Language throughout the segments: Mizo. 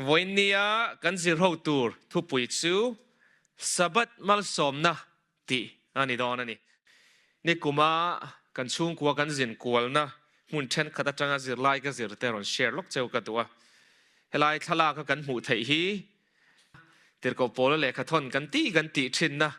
Vawiinnia kan zirho tur thupui chu Sabbath malsawmna tih a ni dawn a ni. Nikuma kan chhungkua kan zin kualna hmun thenkhat atanga zirlai ka zir te rawn share lawk cheu ka duh a. Helai thlalak a kan hmuh theih hi Tirhkoh Paula lehkhathawn kan tih kan tih thinna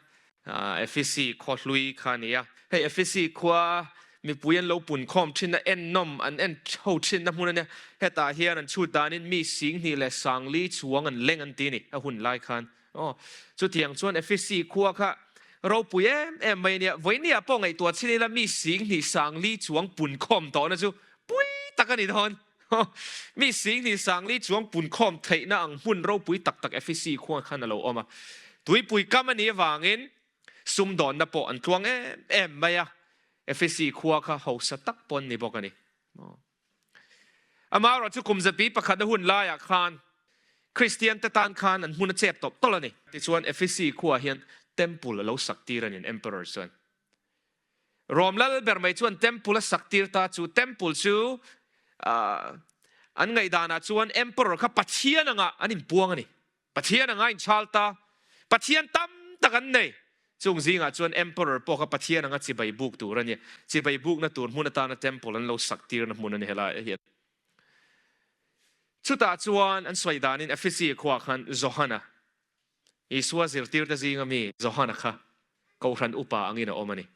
Efesi khua hlui kha a ni a. Hei Efesi khua mipui an lo punkhawm thinna ennawm an en ho thinna hmun a nia. Hetah hian an chhut danin mi 2000 40 chuang an leng an ti a ni a hun lai khan. Aw, chutiang chuan Efesi khua kha ropui em em mai a nia. Vawinia pawh ngaihtuah chin ila mi 2040 chuang punkhawm tawhna chu pui tak a ni dawn. Mi 2040 chuang punkhawm theihna ang hmun ropui tak tak Efesi khua khan a lo awm a. Tuipui kam a nih avangin sumdawnna pawh an tluang em em mai a. Efesi khua kha hausa tak pawh an ni bawk a ni. Amaherawhchu kum zapi pakhatna hun laiah khan Kristian te tan khan an hmun a chep tawp tawlh a ni. Tichuan Efesi khuaah hian temple a lo sak tir a ni Emperor chuan. Rom lal ber mai chuan temple a sak tir ta chu temple chu an ngaihdanah chuan Emperor kha Pathian anga an inpuang a ni. Pathian anga inchhal ta. Pathian tam tak an nei. Chung zingah chuan Emperor pawh kha Pathian anga chibai buk tur a ni. Chibai bukna tur hmun atana temple an lo sak tirna hmun a ni helaiah hian. Chutah chuan an sawi danin Ephesi khuaah khan Johana, Isua zirtirte zinga mi Johana kha Kohhran upa angin a awm a ni.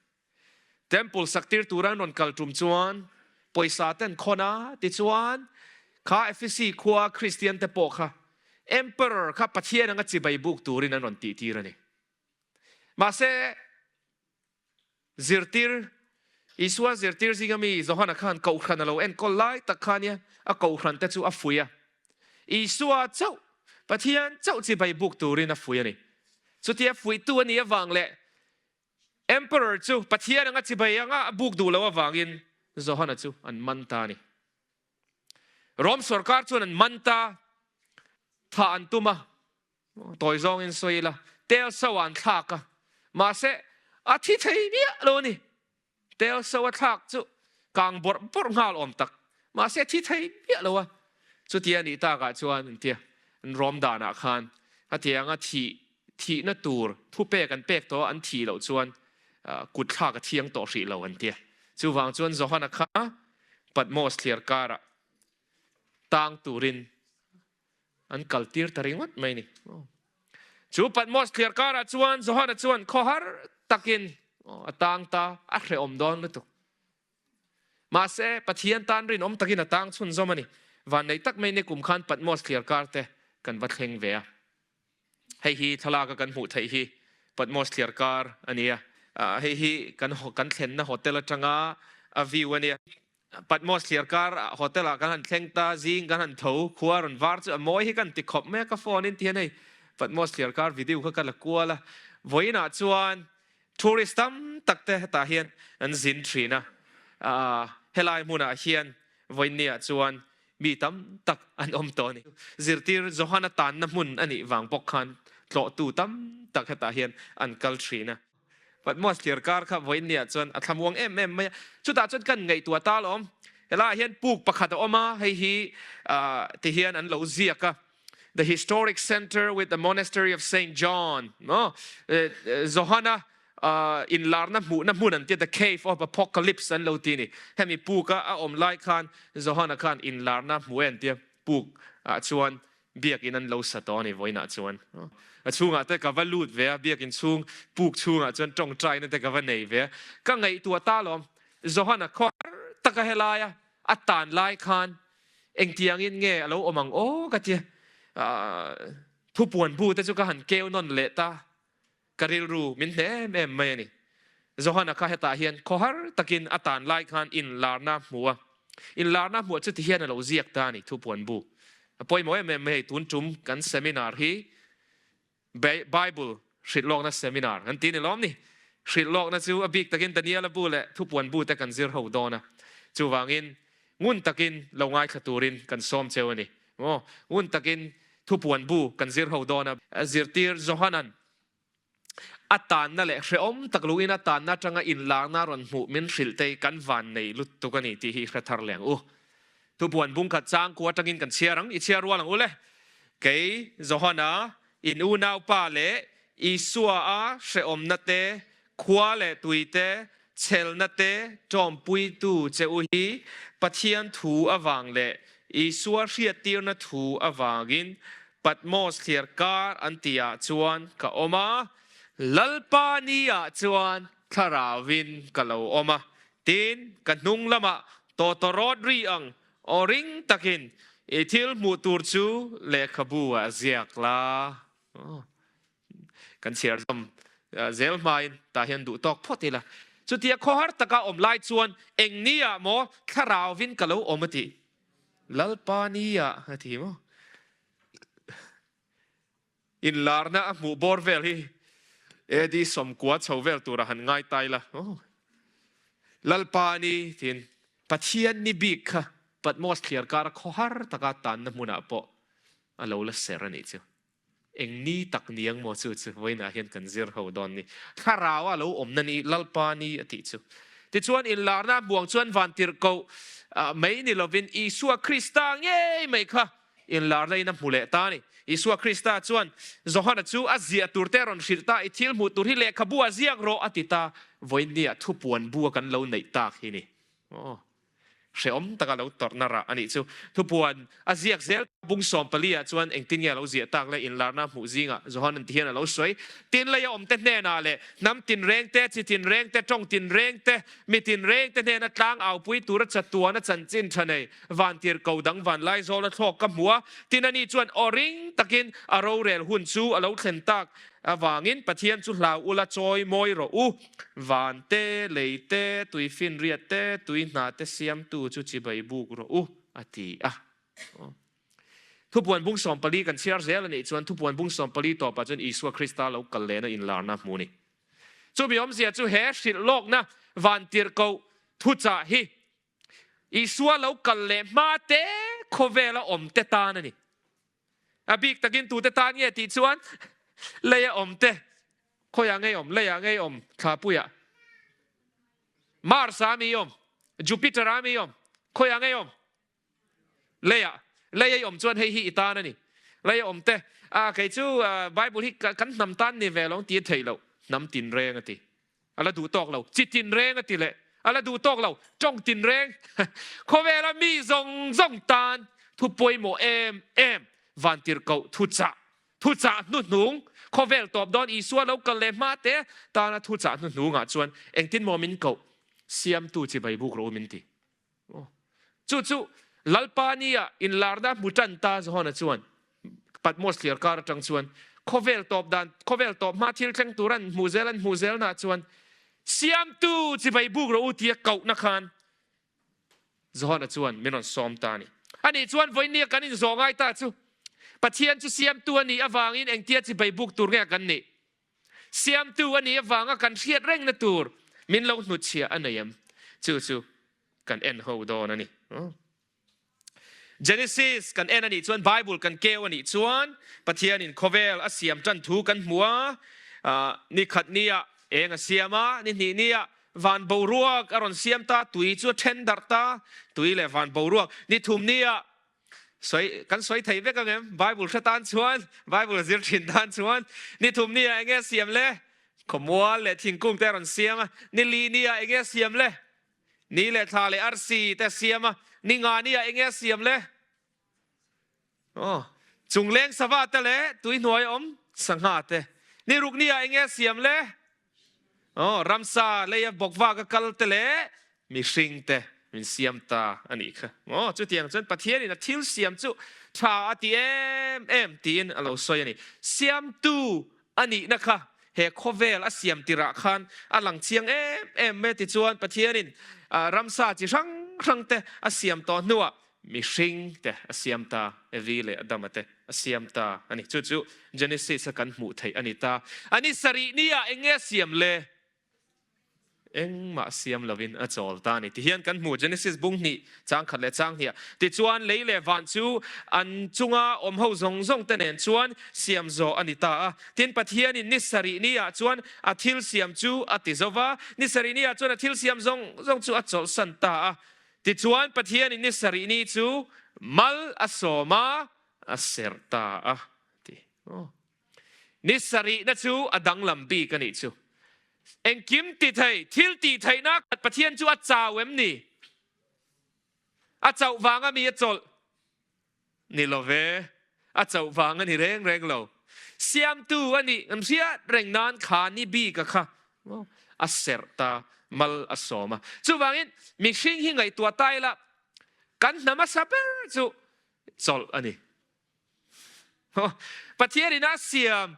Temple sak tir tura an rawn kal tum chuan pawisa te an khawn a, tichuan kha Ephesi khua Kristian te pawh kha Emperor kha Pathian anga chibai buk turin an rawn tih tir a ni. Mahse, zirtir, Isua zirtir zinga mi Johana khan Kohhran a lo enkawl lai tak kha nia, a Kohhran te chu a fuih a. Isua chauh, Pathian chauh chibai buk turin a fuih a ni. Chutia fuihtu a nih avang leh Emperor chu Pathian anga chibai anga a buk duh loh avangin Johana chu an man ta a ni. Rom sorkar chuan an man ta, thah an tum a, tawi zawngin sawi ila, tel so an thlak a, mahse a thi thei miah lo a ni. Tel so a thlak chu kang bawrh bawrh nghal awm tak, mahse a thi thei miah lo a. Chutia nih takah chuan an tia, an rawm danah khan hetianga thih thihna tur thupek an pek tawh a, an thih loh chuan kut thlak a thiang tawh hrih lo an tia. Chuvang chuan Johana kha Patmos thliar karah tang turin an kal tir ta ringawt mai ni. Chu Patmos thliar karah chuan Johana chuan khawhar takin a tang ta, a hrehawm dawn lutuk. Mahse, Pathian tan rinawm takin a tang chhunzawm a ni. Vanneih tak mai ni kum khan Patmos thliar kar te kan va thleng ve a. Hei hi thlalak a kan hmuh theih hi Patmos thliar kar a ni a. Hei hi kan kan thlenna hotel atanga a view a nia. Patmos thliar kar hotel ah kan han thleng ta, zing kan han tho, khua rawn var chu a mawi hi kan ti khawp mai a, ka phone in ti hian hei Patmos thliar kar video kha ka la kual a. Vawiinah chuan Tourist tam tak te hetah hian an zin thin a, helai hmunah hian vawiinniah chuan mi tam tak an awm tawh a ni. Zirtir Johana tanna hmun a nih vang bawk khan tlawhtu tam tak hetah hian an kal thin a. Patmos thlir kar kha vawiinniah chuan a thlamuang em em mai a, chutah chuan kan ngaihtuah ta alawm. Helaiah hian puk pakhat a awm a, hei hi tihian an lo ziak a. The historic center with the monastery of Saint John maw Johana inlarna hmuhna hmun an tia the cave of apocalypse an lo ti ni hemi puk a a awm lai khan Johana khan inlarna hmu e an tia puk ah chuan biakin an lo sa tawh a ni vawiinah chuan a chhungah te ka va lut ve a biakin chhung puk chhungah chuan tawngtaina te ka va nei ve a ka ngaihtuah ta alawm Johana khaw har taka helaia a tan lai khan Engtiangin nge a lo awm ang aw ka tia. Thupuan bu te chu ka han keu nawn leh ta. Ka rilru min hne em em mai a ni. Johana kha hetah hian khawhar takin a tan lai khan inlarna a hmu a. Inlarna hmuh chu tihian a lo ziak ta a ni thupuan bu. A pawimawh em em mai hei tun tum kan seminar hi Bible hrilhlawkna seminar kan ti ni lawm ni. Hrilhlawkna chu a bik takin Daniela bu leh Thupuan bu te kan zir ho dawn a. Chuvangin ngun takin lo ngaithla turin kan sawm cheu a ni. Maw? Ngun takin Thupuan bu kan zir ho dawn a. Zirtir Johanan a tanna leh hrehawm tak luhin a tanna atanga inlarna rawn hmuh min hrilh te hi kan van nei lutuk a ni tih hi hre thar leh ang u. Thupuan bungkhat changkua atangin kan chhiar ang, i chhiar rual ang u le. Kei, Johana, in unaupa leh Isua-a hrehawmna te, khua leh tui te, chhelna te ṭawmpuitu che u hi Pathian thu avang leh Isua hriattirna thu avangin Patmos thliar kar an tihah chuan ka awm a, Lalpa ni-ah chuan thlarauvin ka lo awm a, tin, ka hnung lamah tawtawrawt ri ang Aw ring takin i thil hmuh tur chu lehkhabu ah ziak la. Kan chhiar zawm zel hmain tah hian duh tawk phawt ila. Chutia khawhar taka awm lai chuan eng ni ah maw thlarauvin ka lo awm a tih? Lalpa ni ah a ti maw? Inlarna a hmuh bawr vel hi AD 90 chho vel tura han ngai tai la. Lalpa ni tiin Pathian ni bik kha Patmos thliar kara khawhar taka tanna hmunah pawh a lo la ser a nih chu. Eng ni tak ni ang maw chu chu vawiinah hian kan zir ho dawn ni. Thlarau a lo awmna ni Lalpa ni a tih chu. Tichuan inlarna a hmuang chuan vantirhkoh mai ni lovin Isua Krista ngei mai kha Inlarna in a hmu leh ta a ni. Isua Krista chuan Johana chu a ziah tur te a rawn hrilh ta, I thil hmuh tur hi lehkhabu a ziak rawh a ti ta. Vawiinnia thupuan bu a kan lo neih tak hi ni. Aw, hrehawm taka lo tawrhna rah a nih chu. Thupuan a ziak zel ta bung 14 ah chuan engtin nge a lo ziah tak le? Inlarna a hmuh zingah Johana'n ti hian a lo sawi, Tin leia awmte hnenah leh hnam tinreng te, chi tinreng te, tawng tinreng te, mi tinreng te hnena tlang aupui tura chatuana chanchin tha nei Vantir ko dang van lai zawl a thlawk ka hmu a, tin ani chuan aw ring takin a rorel hun chu a lo thlen tak avangin Pathian chu hlau ula chawi mawi rawh u. Van te, lei te, tui finriat te, tui hna te siamtu chu chibai buk rawh u, a ti a. Thupuan bung 14 kan chhiar zel a nih chuan Thupuan bung 14 tawpah chuan Isua Krista lo kal lehna inlarna hmu a ni. Chumi awmzia chu he hrilh lawkna vantirhkoh thuchah hi Isua lo kal leh hma te khawvela awm te tan a ni. A bik takin tute tan nge tih chuan leia awm te, khawiah ngei awm, leiah ngei awm, thlapuiah, Mars ah mi awm, Jupiter ah mi awm, khawiah ngei awm, leiah, lei a i awm chuan hei hi i tan a ni. Lei a awm te, a kei chu Bible hi kan hnam tan ni ve lo ang ti a theih loh, hnam tinreng a ti. A la duh tawk lo. Chi tinreng a ti leh. A la duh tawk lo. Tawng tinreng. Khawvela mi zawng zawng tan thu pawimawh em em vantirhkoh thuchah, thuchah hnuhnung, khawvel tawp dawn Isua lo kal leh hma te tana thuchah hnuhnungah chuan engtin maw min koh? Siamtu chibai buk rawh u min ti. Chu chu Lalpa nia inlarna hmu tan ta Johana chuan Patmos thliar kar atang chuan khawvel tawp dan, khawvel tawp hma thil thleng tur an hmuh zel an hmuh zelnaah chuan Siamtu chibai buk rawh u tia kohna khan Johana chuan min rawn sawm ta a ni. Ani chuan vawinia kan inzawh ngai ta chu Pathian chu Siamtu a nih avangin engtia chibai buk tur nge kan nih? Siamtu a nih avanga kan hriat rengna tur min lo hnutchhiah a nei em? Chu chu kan en ho dawn a ni. Genesis kan en a nih chuan Bible kan keu a nih chuan Pathianin khawvel a siam tan thu kan hmu a, ni khat nia eng a siam a, ni hnih nia van boruak a rawn siam ta, tui chu a then darh ta, tui leh van boruak, ni thum nia Sawi, kan sawi thei vek ang em? Bible hre tan chuan, Bible zir thin tan chuan, ni thum ni ah enge siam le? Khawmual leh thingkung te a rawn siam a, ni li ni ah enge siam le? Ni leh thla leh arsi te a siam a, ni nga ni ah enge siam le? Aw, chungleng sava te leh tuihnuai awm sangha te. Ni ruk ni ah enge siam le? Aw, ramsa leia bawkvak a kal te leh mihring te min siam ta a nih kha. Aw, chutiang chuan Pathianin a thil siam chu tha a ti em em tiin a lo sawi a ni. Siamtu a nihna kha he khawvel a siam tirah khan a lang chiang em em mai a tichuan Pathianin ramsa chi hrang hrang te a siam tawh hnuah Mihring te a siam ta, Evi leh Adama te a siam ta a ni. Chu chu Genesis a kan hmuh theih a ni ta. A ni sarih ni ah eng nge a siam le? Engmah siam lovin a chawl ta a ni. Tihian kan hmu Genesis bung hnih, chang khat leh chang hnih ah. Tichuan lei leh van chu an chunga awm ho zawng zawng te nen chuan siam zawh a ni ta a. Tin Pathianin ni sarih ni ah chuan a thil siam chu a ti zo va, ni sarih ni ah chuan a thil siam zawng zawng chu a chawlhsan ta a. Tichuan, Pathianin ni sarih ni chu mal a sawm a, a serh ta a ti. Ni sarihna chu a danglam bik a nih chu. Engkim ti thei, thil tih theihna khat Pathian chu a chau em ni? A chauh vanga mi a chawlh? Ni lo ve, a chauh vang a ni reng reng lo. Siamtu a nih an hriat reng nan kha ni bik a kha a serh ta, mal a sawm a. Chuvangin mihring hi ngaihtuah ta ila kan hna hmasa ber chu chawlh a ni. Pathian in a siam,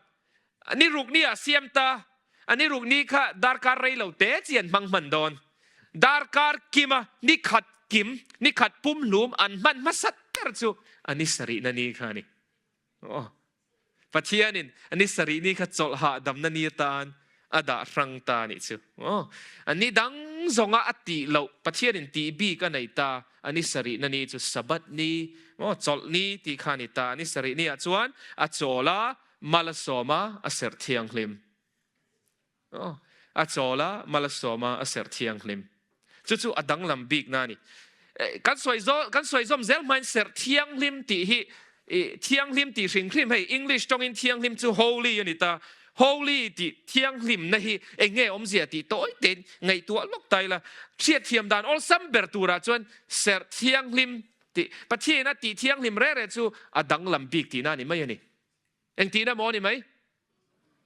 ni ruk ni ah siam ta, a ni ruk ni kha darkar rei lo te chi an hmang hman dawn. Darkar kim a ni khat kim, ni khat pum hlum an hman hmasat ber chu a ni sarihna ni kha a ni. Pathianin a ni sarih ni kha chawlh hahdamna ni atan a dah hrang ta a nih chu. Aw, a ni dang zawnga a tih loh Pathianin tih bik a nei ta, a ni sarihna ni chu Sabbath ni, aw, chawlh ni tih kha a ni ta. A ni sarih ni ah chuan a chawl a, mal a sawm a, a serh thianghlim. Aw, a chawl a, mal a sawm a, a serh thianghlim. Chu chu a danglam bikna a ni. Kan sawi zaw, kan sawi zawm zel hmain serh thianghlim tih hi thianghlim tih hrim hrim hei English tawngin thianghlim chu holy a ni ta. Holy tih thianghlimna hi eng nge awmzia tih tawi tein ngaihtuah lawk ta ila. Hriatthiam dan awlsam ber turah chuan serh thianghlim tih Pathian a tih thianghlim reh reh chu a danglam bik tihna a ni mai a ni. Engtihna maw ni mai?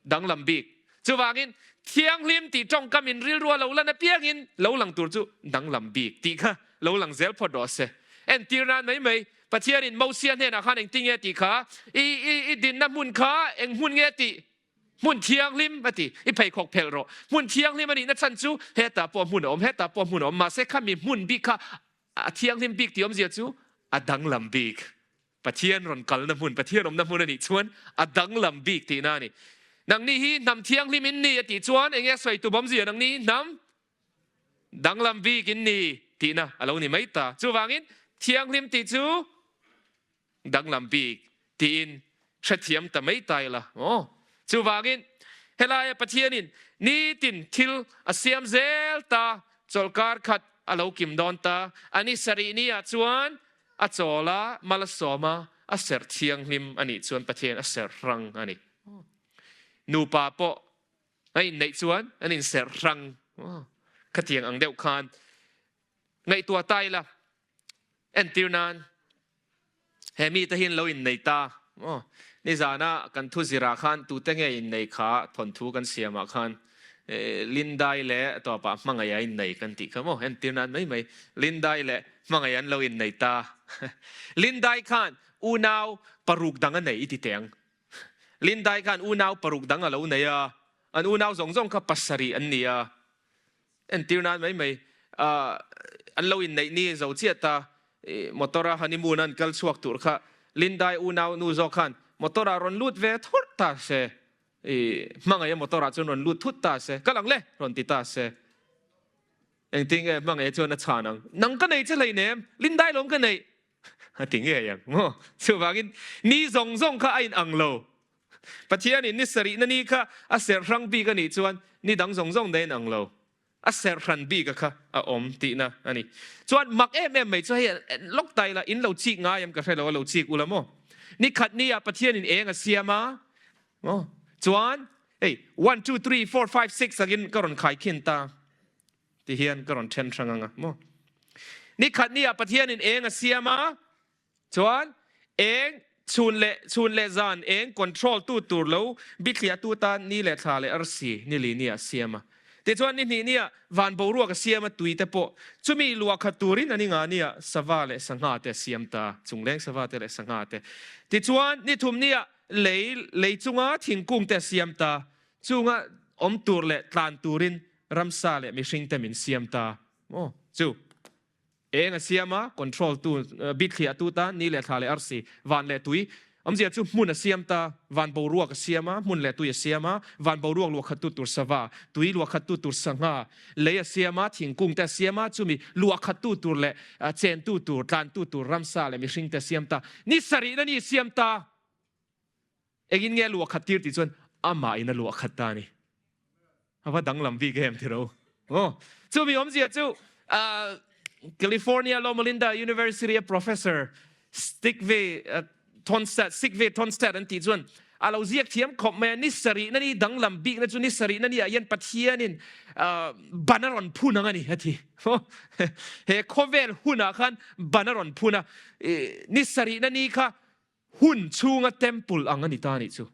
Danglam bik. Chuvangin, thianghlim tih tawngkam in rilru a lo lan apiangin lo lang tur chu danglam bik tih kha lo lang zel phawt rawh se. Entir nan mai mai, Pathianin Mosia hnenah khan engtin nge tih kha, I, i, i dinna hmun kha eng hmun nge tih? Hmun thianghlim a ti. I pheikhawk phelh rawh. Hmun thianghlim a nihna chhan chu hetah pawh hmun a awm, hetah pawh hmun a awm. Mahse khami hmun bik kha a thianghlim bik tih awmzia chu a danglam bik. Pathian rawn kalna hmun, Pathian awmna hmun a nih chuan a danglam bik tihna a ni. Nangni hi hnam thianghlim in ni a tih chuan eng nge sawi tum awmzia nangni hi hnam danglam bik in ni tihna a lo ni mai ta. Chuvangin thianghlim tih chu danglam bik tiin hrethiam ta mai ta ila maw? Chuvangin helaia Pathianin nitin thil a siam zel ta, chawlhkar khat a lo kim dawn ta, a ni sarih ni ah chuan A chawl a, mal a sawm a, a serh thianghlim a nih chuan Pathian a serh hrang a ni. Nupa pawh a inneih chuan an inserh hrang. Khatiang ang deuh khan ngaihtuah ta ila, entir nan he mite hi an lo innei ta. Nizana kan thu zirah khan tute nge innei kha thawnthu kan siamah khan Lindai leh tawpah hmangaih a innei kan tih kha maw? Entir nan mai mai Lindai leh Hmangaih an lo innei ta. Lindai khan unau paruk dang a nei i ti teh ang. Lindai khan unau paruk dang a lo nei a, an unau zawng zawng kha pasarih an ni a. Entir nan mai mai an lo inneih ni zo chiah ta. Motor a honeymoon a an kal chhuak tur kha Lindai unau nu zawk khan motor ah rawn lut ve thurh ta se. Hmangaih a motor ah chuan rawn lut thut ta se. Kal ang le rawn ti ta se. Engtin nge hmangaih chuan a chhan ang? Nang ka nei che hleinem, Lindai lawm ka neih. A ti ngei ang maw? Chuvangin ni zawng zawng kha a in ang lo. Pathianin ni sarihna ni kha a serh hrang bik a nih chuan ni dang zawng zawng daih in ang lo. A serh hran bik a kha a awm tihna a ni. Chuan mak em em mai chu hei lawk ta ila in lo chik ngai em ka hre lo a lo chik ula maw? Ni khat ni ah Pathianin eng a siam a maw? Chuan Hei, one, two, three, four, five, six angin ka rawn khai khin ta ti hian ka rawn then hrang anga maw? Ni khat ni ah Pathianin eng a siam a, chuan eng chhun leh chhun leh zan eng control tu tur lo bithliah tu tan ni leh thla leh arsi ni li ni ah siam a. Tichuan ni hnih ni ah van boruak a siam a tui te pawh chumi luah khat turin a ni nga ni ah sava leh sangha te a siam ta, chungleng sava te leh sangha te. Tichuan ni thum ni ah Lei, lei chunga thingkung te a siam ta, chunga awm tur leh tlan turin ramsa leh mihring te min siam ta. Maw? Chu. Eng a siam a, control tu, bithliah tu tan ni leh thla leh arsi, van leh tui. Awmzia chu hmun a siam ta, van boruak a siam a, hmun leh tui a siam a, van boruak luahkhat tu tur sava, tui luahkhat tu tur sangha, lei a siam a, thingkung te a siam a, chumi luahkhat tu tur leh chen tu tur, tlan tu tur ramsa leh mihring te a siam ta. Ni sarihna ni siam ta. Engin nge a luah khat tir tih chuan amah in a luah khat ta a ni. A va danglam bik em tiro. Aw, chumi awmzia chu California Loma Linda University a professor Stigve. Tonstad, Sigve Tonstad an tih chuan a lo ziak thiam khawp mai a, ni sarihna ni danglam bikna chu ni sarihna ni ah hian Pathianin ban a rawn phun ang a ni a ti. He khawvel hunah khan ban a rawn phun a, ni sarihna ni kha hun chhunga temple ang a ni ta a nih chu.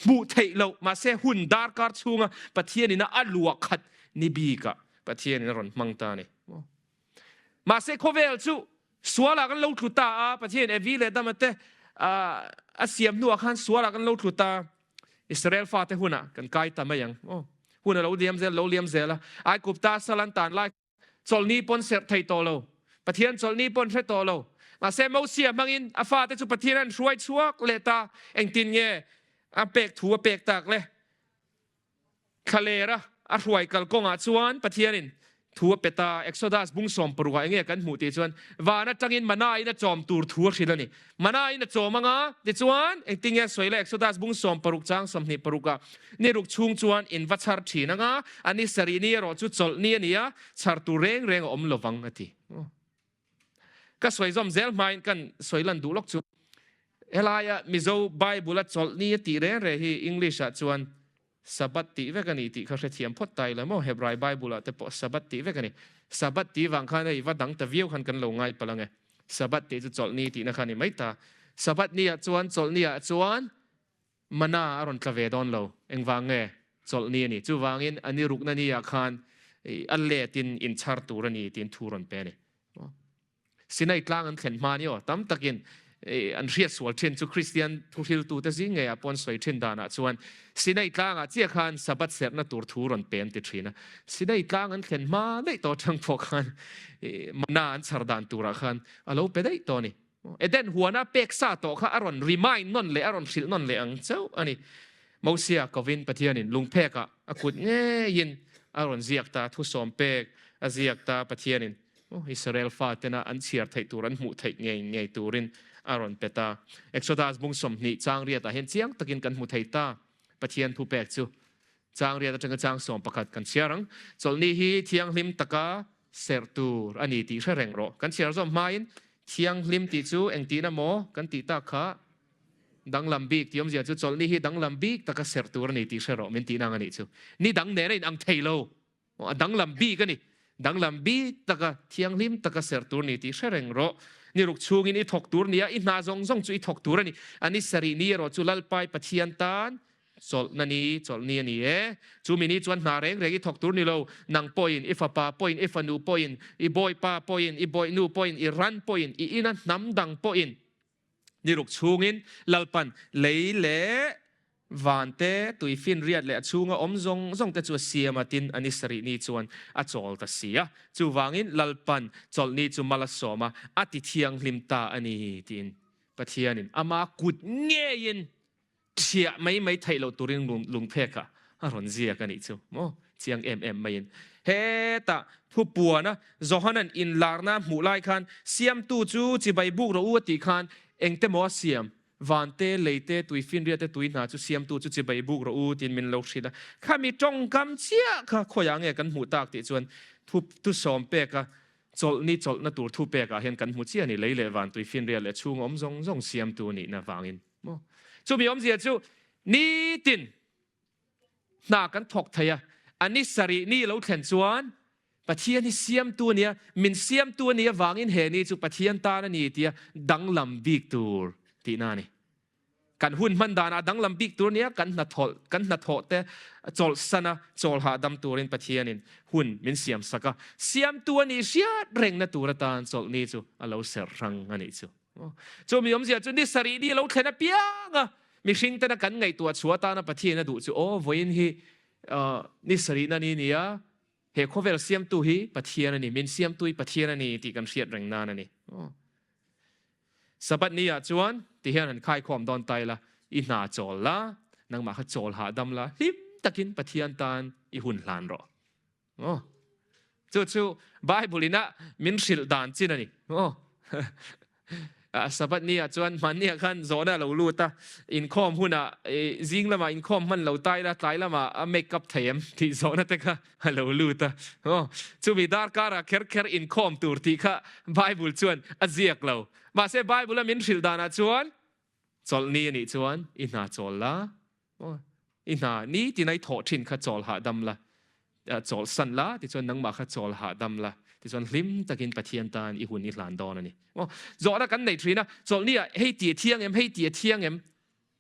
Hmuh theih loh mahse hun darkar chhunga Pathianin a luah khat ni bikah Pathianin a rawn hmang ta a ni. Mahse khawvel chu sualah kan lo tlu ta a, Pathian Evi leh Adama te a siam hnuah khan sualah kan lo tlu ta. Israel fate hunah kan kai ta mai ang. Aw, hun a lo liam zel, lo liam zel a. Aigupta sal an tan lai chawlhni pawn serh thei tawh lo. Pathian chawlhni pawn hre tawh lo. Mahse Mosia hmangin a fate chu Pathian an hruai chhuak leh ta. Engtin nge a pek thu a pek tak le? Thlalera a hruai kal kawngah chuan Pathianin thu a pe ta. Exodus bung 16 ah enge kan hmuh tih chuan van atangin mana in a chawm tur thu a hrilh a ni. Mana in a chawm anga tichuan engtinge a sawi le Exodus bung 16 chang 26 ah ni ruk chhung chuan in va chhar thin anga a ni sarih ni erawh chu chawlh ni a ni a, chhar tur reng reng a awm lovang a ti. Ka sawi zawm zel hmain kan sawi lan duh lawk chu helaia Mizo Bible a chawlh ni a tih reng reng hi English ah chuan Sabbath tih vek a ni tih kha hrethiam phawt ta ila maw? Hebrai Bible ah te pawh Sabbath tih vek a ni. Sabbath tih vang khan hei va dang ta viau khan kan lo ngai palh ang e. Sabbath tih chu chawlh ni tihna kha a ni mai ta. Sabbath ni ah chuan chawlh ni ah chuan Mana a rawn tla ve dawn lo. Engvang nge? Chawlhni a ni. Chuvangin a ni rukna ni ah khan a letin inchhar tur a ni tiin thu rawn pe a ni. Sinai tlang an thlen hma ni aw. Tam takin an hriat sual thin chu Kristian thuhriltute zing ngeiah pawh an sawi thin danah chuan Sinai tlangah chiah khan Sabbath serhna tur thu rawn pe an ti thin a. Sinai tlang an thlen hma daih tawh atang pawh khan mana an chhar dan turah khan a lo pe daih tawh a ni. Eden huana pek sa tawh kha a rawn remind nawn leh a rawn hrilh nawn leh ang chauh a ni. Mosia kovin Pathianin lungphekah a kut ngeiin a rawn ziak ta, thusawm pek a ziak ta Pathianin Israel fatena an chhiar theih tur an hmuh theih ngei ngei turin a rawn pe ta. Exodus bung 20 chang riatah hian chiang takin kan hmu thei ta Pathian thupek chu. Chang riat atanga chang 11 kan chhiar ang. Chawlhni hi thianghlim taka serh tur a ni tih hre reng rawh. Kan chhiar zawm hmain thianghlim tih chu engtihna maw kan tih tak kha danglam bik tih awmzia chu chawlhni hi danglam bik taka serh tur a ni tih hre rawh min tihna ang a nih chu. Ni dang nen a inang thei lo. A danglam bik a ni. Danglam bik taka thianghlim taka serh tur a ni tih hre reng rawh. Ni ruk chhungin i thawk tur nia i hna zawng zawng chu i thawk tur a ni. A ni sarih ni erawh chu Lalpai Pathian tan Chawlhna ni, chawlh ni a ni e. Chu mi ni chuan hna reng reng i thawk tur ni lo. Nang pawhin, i fapa pawhin, i fanu pawhin, i bawipa pawhin, i bawihnu pawhin, i ran pawhin, i ina hnam dang pawhin ni ruk chhungin Lalpan lei leh van te, tuifinriat leh a chhunga awm zawng zawng te chu a siam a, tin a ni sarih ni chuan a chawl ta si a. Chuvangin Lalpan chawlhni chu mal a sawm a, a ti thianghlim ta a ni, tiin Pathianin ama kut ngeiin Thiah mai mai theih loh turin lungphek ah a rawn ziak a nih chu maw? Chiang em em maiin. Hetah thupuana Johanan inlarna a hmuh lai khan Siamtu chu chibai buk rawh u a tih khan engte maw a siam? Vante, leite, tuifinriate, tui hna chu Siamtu chu chibai buk rawh u tiin min lo hrilh a. Khami tawngkam chiah kha khawiah nge kan hmuh tak tih chuan thu thusawm peka chawlhni chawlhna tur thu pekah hian kan hmu chiah a ni. Lei leh van, tuifinriat leh chhung awm zawng zawng Siamtu nihna vangin. Maw? Chumi awmzia chu nitin hna kan thawk thei a, a ni sarih ni lo thlen chuan Pathian hi siamtu a nia, min siamtu a nih avangin he ni chu Pathian tan a ni tia danglam bik tur tihna a ni. Kan hun hman danah danglam bik tur a nia, kan hnathawlh, kan hnathawh te chawlhsan a, chawl hahdam turin Pathianin hun min siam sak a, siamtu a nih hriat rengna tur atan chawlhni chu a lo serh hrang a nih chu. Chu mi awmzia chu ni sarih ni lo thlen apiang a, mihring tena kan ngaihtuah chhuah atana Pathian a duh chu aw vawiin hi ni sarihna ni nia, he khawvel siamtu hi Pathian a ni, min siamtu hi Pathian a ni tih kan hriat reng nan a ni. Sabbath ni ah chuan ti hian han khaikhawm dawn ta ila, i hna chawl la, nangmah kha chawl hahdam la, hlim takin Pathian tan i hun hlan rawh. Aw. Chu chu Bible ina min hrilh dan chin a ni. Aw. Sabbath ni ah chuan hmanni ah khan zawhna a lo lut a, inkhawm hunah zing lamah inkhawm hman lo ta ila tlai lamah a make up thei em tih zawhna te kha a lo lut a. Aw. Chumi darkarah kher kher inkhawm tur tih kha Bible chuan a ziak lo. Mahse Bible a min hrilh danah chuan. Chawlhni a nih chuan i hna chawl la, i hna nitin a i thawh thin kha chawl hahdam la, chawlhsan la, tichuan nangmah kha chawl hahdam la, tichuan hlim takin Pathian tan i hun i hlan dawn a ni. Zawhna kan nei thin a, chawlhni ah hei ti a thiang em, hei ti a thiang em?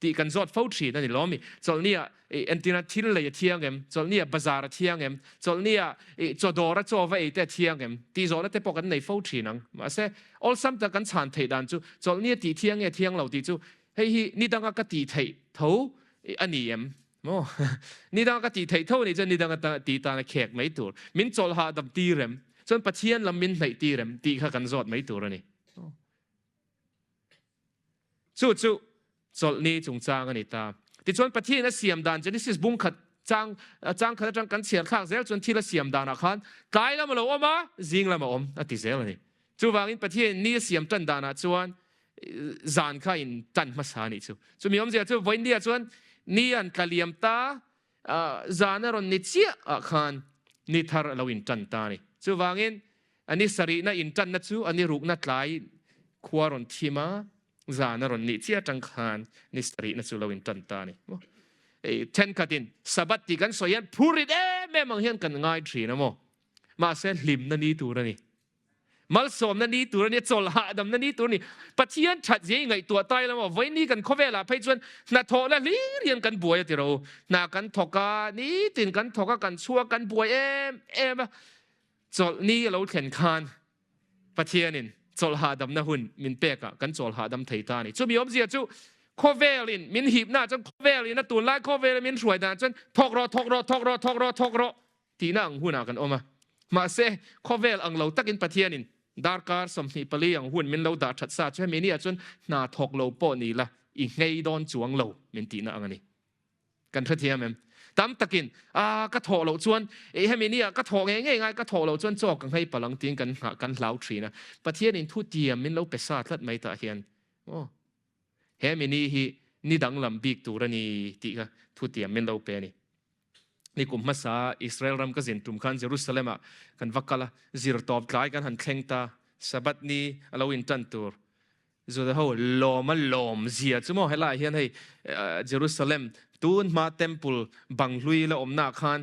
Tih kan zawt fo thin a ni lawm i chawlhni ah entirna thil lei a thiang em? Chawlhni ah bazar a thiang em? Chawlhni ah chaw dawr a chaw va ei te a thiang em? Tih zawhna te pawh kan nei fo thin ang. Mahse, awlsam tak kan chhan theih dan chu chawlhni a tih thiang nge thiang lo tih chu hei hi ni danga ka tih theih tho a ni em? Maw? Ni danga ka tih theih tho a nih chuan ni danga tih tan a khek mai tur. Min chawlh hahdam tir em? Chuan Pathian lam min hnaih tir em? Tih kha kan zawt mai tur a ni. Chu chu chawlhni chungchang a ni ta. Tichuan Pathian a siam dan Genesis bung khat chang chang khat atang kan chhiar thlak zel chuan thil a siam danah khan tlai lam a lo awm a, zing lam a awm a ti zel a ni. Chuvangin Pathian ni a siam tan danah chuan zan kha in tan hmasa a nih chu. Chumi awmzia chu vawiindia chuan ni an tla liam ta, zan a rawn ni chiah ah khan ni thar a lo in tan ta a ni. Chuvangin A ni sarihna inṭanna chu a ni rukna tlai khua rawn thim a, zan a rawn nih chiah aṭang khan ni sarihna chu lo inṭan ta a ni. Ei, ṭhenkhatin Sabbath tih kan sawi hian phurrit em em ang hian kan ngai ṭhin a maw? Mahse, hlimna ni tur a ni. Malsawmna ni tur a ni, chawlh hahdamna ni tur a ni. Pathian ṭhat zia i ngaihtuah ta ila maw? Vawiin kan khawvelah phei chuan hnathawhna hlir hian kan buai a ti ro. Hna kan thawk a, nitin kan thawk a, kan chhuak, kan buai em em a. Chawlhni a lo thlen khan Pathianin chawlh hahdamna hun min pekah kan chawl hahdam thei ta a ni. Chumi awmzia chu khawvelin min hipnaah chuan khawvelin a tunlai khawvela min hruai danah chuan thawk rawh, thawk rawh, thawk rawh, thawk rawh, thawk rawh tihna ang hunah kan awm a. Mahse, khawvel ang lo takin Pathianin darkar 24 ang hun min lo dah that sa chu hemi niah chuan hna thawk lo pawh ni la i nghei dawn chuang lo min tihna ang a ni. Kan hrethiam em? Tam takin, A, ka thawh loh chuan, ei hemi nia ka thawh ngei ngei ngai, ka thawh loh chuan chaw ka nghei palh ang tiin kan nghah kan hlau thin a. Pathianin thu tiam min lo pe sa tlat mai tah hian, aw, hemi ni hi ni danglam bik tur a ni tih kha thu tiam min lo pe a ni. Ni kum hmasa Israel ram ka zin tum khan Jerusalem ah kan va kal a, zirtawp tlai kan han thleng ta, Sabbath ni a lo intan tur Juda ho lawm a lawm zia chu maw helaiah hian hei Jerusalem tun hma temple bang hlui la awmnaah khan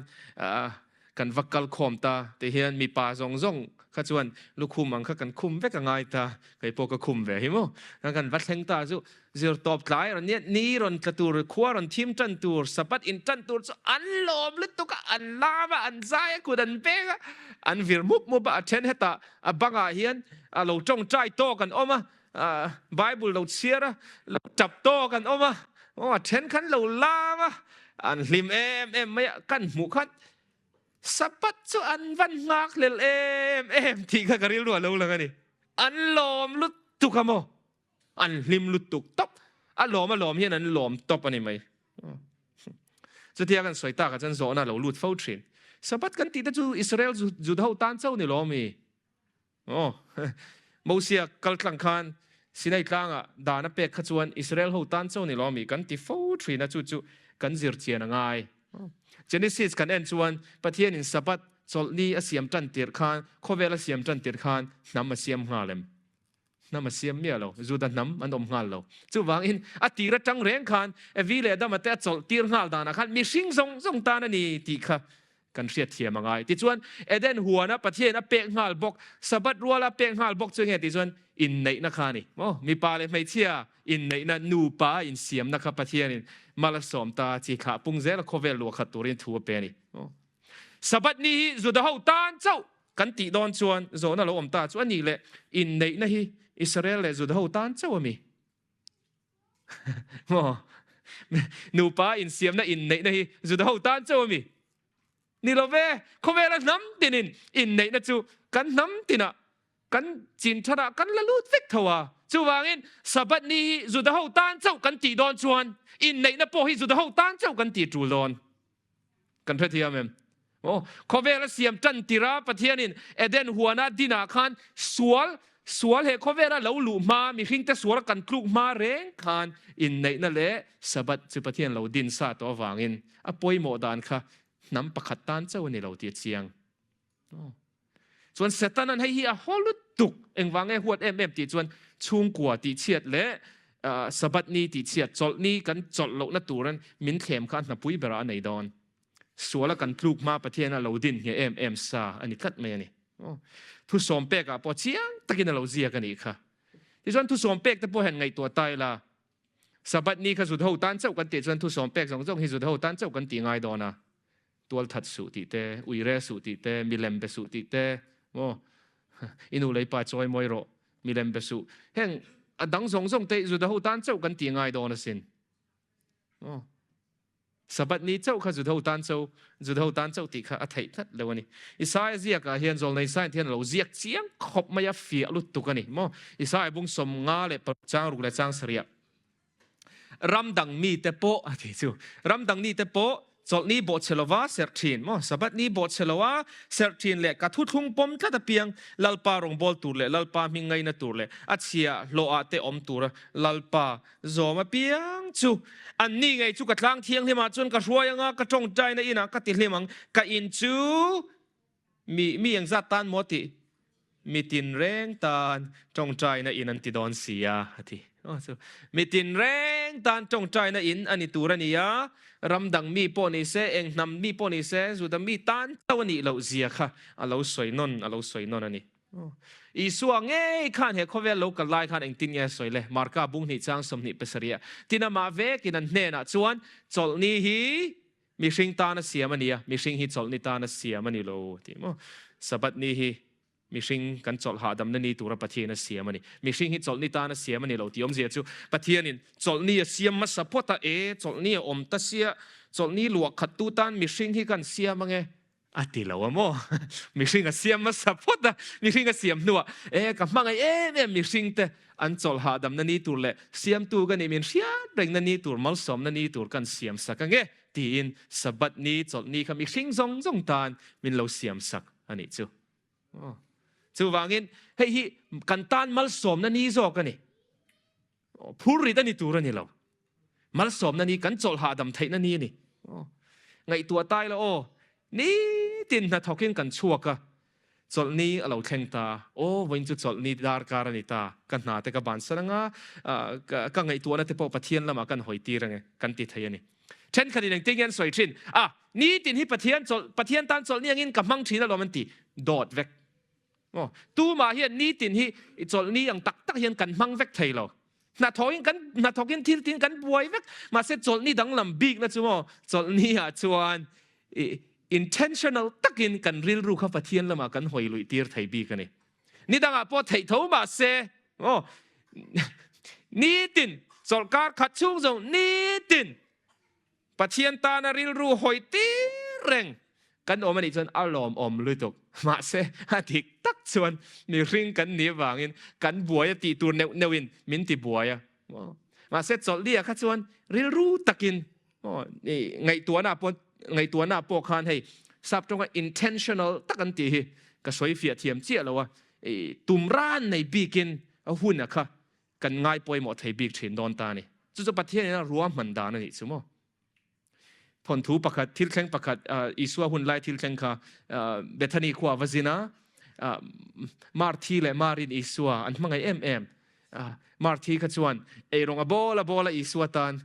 kan va kal khawm ta tih hian mipa zawng zawng kha chuan lukhum ang kha kan khum vek a ngai ta kei pawh ka khum ve hi maw kan va thleng ta chu zirtawp tlai rawn nia ni rawn tla tur khua rawn thim tan tur Sabbath in tan tur chu an lawm lutuk a an lam a an zai a kut an peng a an vir mup mup a a then hetah A bangah hian a lo tawngtai tawk an awm a, Bible lo chhiar a, lo tap tawk an awm a, aw a then khan lo lam a, an hlim em em mai a, kan hmuh khan Sabbath chu an van nghak hlel em em tih kha ka rilru a lo lang a ni. An lawm lutuk a maw? An hlim lutuk tawp. A lawm a lawm hian an lawm tawp a ni mai. Chutia kan sawi takah chuan zawhna a lo lut fo thin. Sabbath kan tih te chu Israel Juda ho tan chauh ni lo mi? Aw. Mosia kal tlang khan Sinai tlangah dan a pek kha chuan Israel ho tan chauh ni lo mi? Kan ti fo thin a, chu chu kan zir chian a ngai. Genesis kan en chuan Pathianin Sabbath chawlhni a siam tan tirh khan, khawvel a siam tan tirh khan hnam a siam nghal em? Hnam a siam miah lo, Juda hnam an awm nghal lo. Chuvangin a tir atang reng khan Evi leh Adama te a chawlh tir nghal danah khan mihring zawng zawng tan a ni tih kha kan hriat thiam a ngai. Tichuan Eden huana Pathian a pek nghal bawk, Sabbath ruala a pek nghal bawk chu enge tih chuan inneihna kha a ni. Maw? Mipa leh hmeichhia inneihna, nupa insiamna kha Pathianin mal a sawm ta chi thlah pung zela khawvel luah khat turin thu a pe a ni. Maw? Sabbath ni hi Juda ho tan chauh kan tih dawn chuan zawhna lo awm ta chu a nih leh inneihna hi Israel leh Juda ho tan chauh a mi? Maw? Nupa insiamna inneihna hi Juda ho tan chauh a mi? Ni lo ve, khawvela hnam tinin inneihna chu kan hnam tinah kan chin thatah kan la lut vek tho a. Chuvangin Sabbath ni hi Juda ho tan chauh kan tih dawn chuan inneihna pawh hi Juda ho tan chauh kan tih tul dawn. Kan hrethiam em? Aw, khawvel a siam tan tir a, Pathianin Eden huana dinah khan sual, sual he khawvela lo luh hma, mihringte sual kan tluk hma reng khan inneihna leh Sabbath chu Pathian lo din sa tawh avangin a pawimawh dan kha hnam pakhat tan chauh a ni lo tih a chiang. Aw. Chuan Setanan hei hi a haw lutuk, engvang nge huat em em tih chuan chhungkua tihchhiat leh. Sabbath ni tihchhiat, chawlh ni kan chawlh lohna turin min thlem kha a hnapui berah a nei dawn. Suala kan tluk hma Pathian a lo din ngheh em em sa a ni tlat mai a ni. Thusawm pekah pawh chiang takin a lo ziak a nih kha. Tichuan thusawm pek te pawh hian ngaihtuah ta ila, Sabbath ni kha Zudho tan chauh kan tih chuan thusawm pek zawng zawng hi Zudho tan chauh kan tih ngai dawn a. Tual that suh tih te, uire suh tih te, milem be suh tih te, maw i nu lei pa chawi mawi rawh, milem be suh. Heng a dang zawng zawng te Judaho tan chauh kan tih ngai dawn asin. Maw Sabbath ni chauh kha Judaho tan chauh, Judaho tan chauh tih kha a theih tlat lo a ni. Isaia ziakah hian Zawlnei Saint hian a lo ziak chiang khawp mai a, fiah lutuk a ni. Maw Isaia bung 56 chang ruk leh chang sarih ah. Ramdang mite pawh a ti chu. Ramdang nite pawh chawlhni bawhchhe lova serh thin maw? Sabbath ni bawhchhe loa serh thin leh ka thuthlung pawm tlat apiang Lalpa rawngbâwl tur leh Lalpa hming ngaina tur leh a chhia hlawhah te awm tura Lalpa zawm apiang chu an ni ngei chu ka tlang thianghlimah chuan ka hruai anga ka tawngtaina inah ka tihlim ang. Ka in chu Mi, mi engzat tan maw tih? Mi tinreng tan tawngtaina in an ti dawn si a, a ti. Aw chu, mi tinreng tan tawngtaina in a ni tur a ni a, ram dang mi pawh ni se, eng hnam mi pawh ni se, Juda mi tan chauh a nih loh zia kha a lo sawi nawn, a lo sawi nawn a ni. Isua ngei khan he khawvel lo kal lai khan engtin nge a sawi le? Marka bung hnih chang 27 ah, tin amah vekin an hnenah chuan chawlhni hi Mihring tana siam a ni a, mihring hi chawlhni tana siam a ni lo tih maw? Sabbath ni hi mihring kan chawlh hahdamna ni tura Pathian a siam a ni. Mihring hi chawlhni tana siam a ni lo tih awmzia chu Pathianin chawlhni a siam hmasa phawt a, e chawlhni a awm ta sia, chawlhni luah khattu tan mihring hi kan siam ange a ti lo a maw? Mihring a siam hmasa phawt a, mihring a siam hnuah e ka hmangaih em em mihring te an chawlh hahdamna ni tur leh siamtu ka nih min hriat rengna ni tur malsawmna ni tur kan siam sak ange tiin Sabbath ni chawlh ni kha mihring zawng zawng tan min lo siam sak a nih chu. Chuvangin hei hi kan tan malsawmna ni zawk a ni. Phurrit a ni tur a ni lo. Malsawmna ni kan chawlh hahdam theihna ni a ni. Ngaihtuah tai la aw, nitin hnathawkin kan chhuak a, chawlhni a lo thleng ta. Aw, vawiin chu chawlhni darkar a ni ta, ka hna te ka bansan anga, ka ngaihtuahna te pawh Pathian lamah kan hawi tir ange, kan ti thei a ni. Thenkhatin engtin nge an sawi thin? A, nitin hi Pathian chawlh, Pathian tan chawlhni angin ka hmang thin alawm an ti. Dawt vek. Aw, tumah hian nitin hi i chawlhni ang tak tak hian kan hmang vek thei lo. Hnathawkin kan hnathawkin thil tin kan buai vek. Mahse chawlhni danglam bikna chu maw, chawlhni ah chuan i intentional takin kan rilru kha Pathian lamah kan hawi luih tir thei bik a ni. Ni dangah pawh theih tho mahse aw, nitin chawlhkar khat chhung zawng nitin Pathian tana rilru hawi tir reng kan awm a nih chuan a lawmawm lutuk. Mahse, a dik tak chuan mihring kan nih avangin kan buai a tih tur neuh neuhin min ti buai a. Mahse, chawlhliah kha chuan rilru takin ngaihtuahna pawh ngaihtuahna pawh khan hei sap tawnga intentional tak an tih hi ka sawi fiah thiam chiah lo a, tum ran nei bikin a hun a kha Kan ngai pawimawh thei bik thin dawn ta a ni. Chu chu Pathianin a ruahman dan a nih chu maw? Thawnthu pakhat, thil thleng pakhat, Isua hun lai thil thleng kha Bethany khua a va zin a, Marthi leh Marin Isua an hmangaih em em. Marthi kha chuan eirawng a bawl a bawl a Isua tan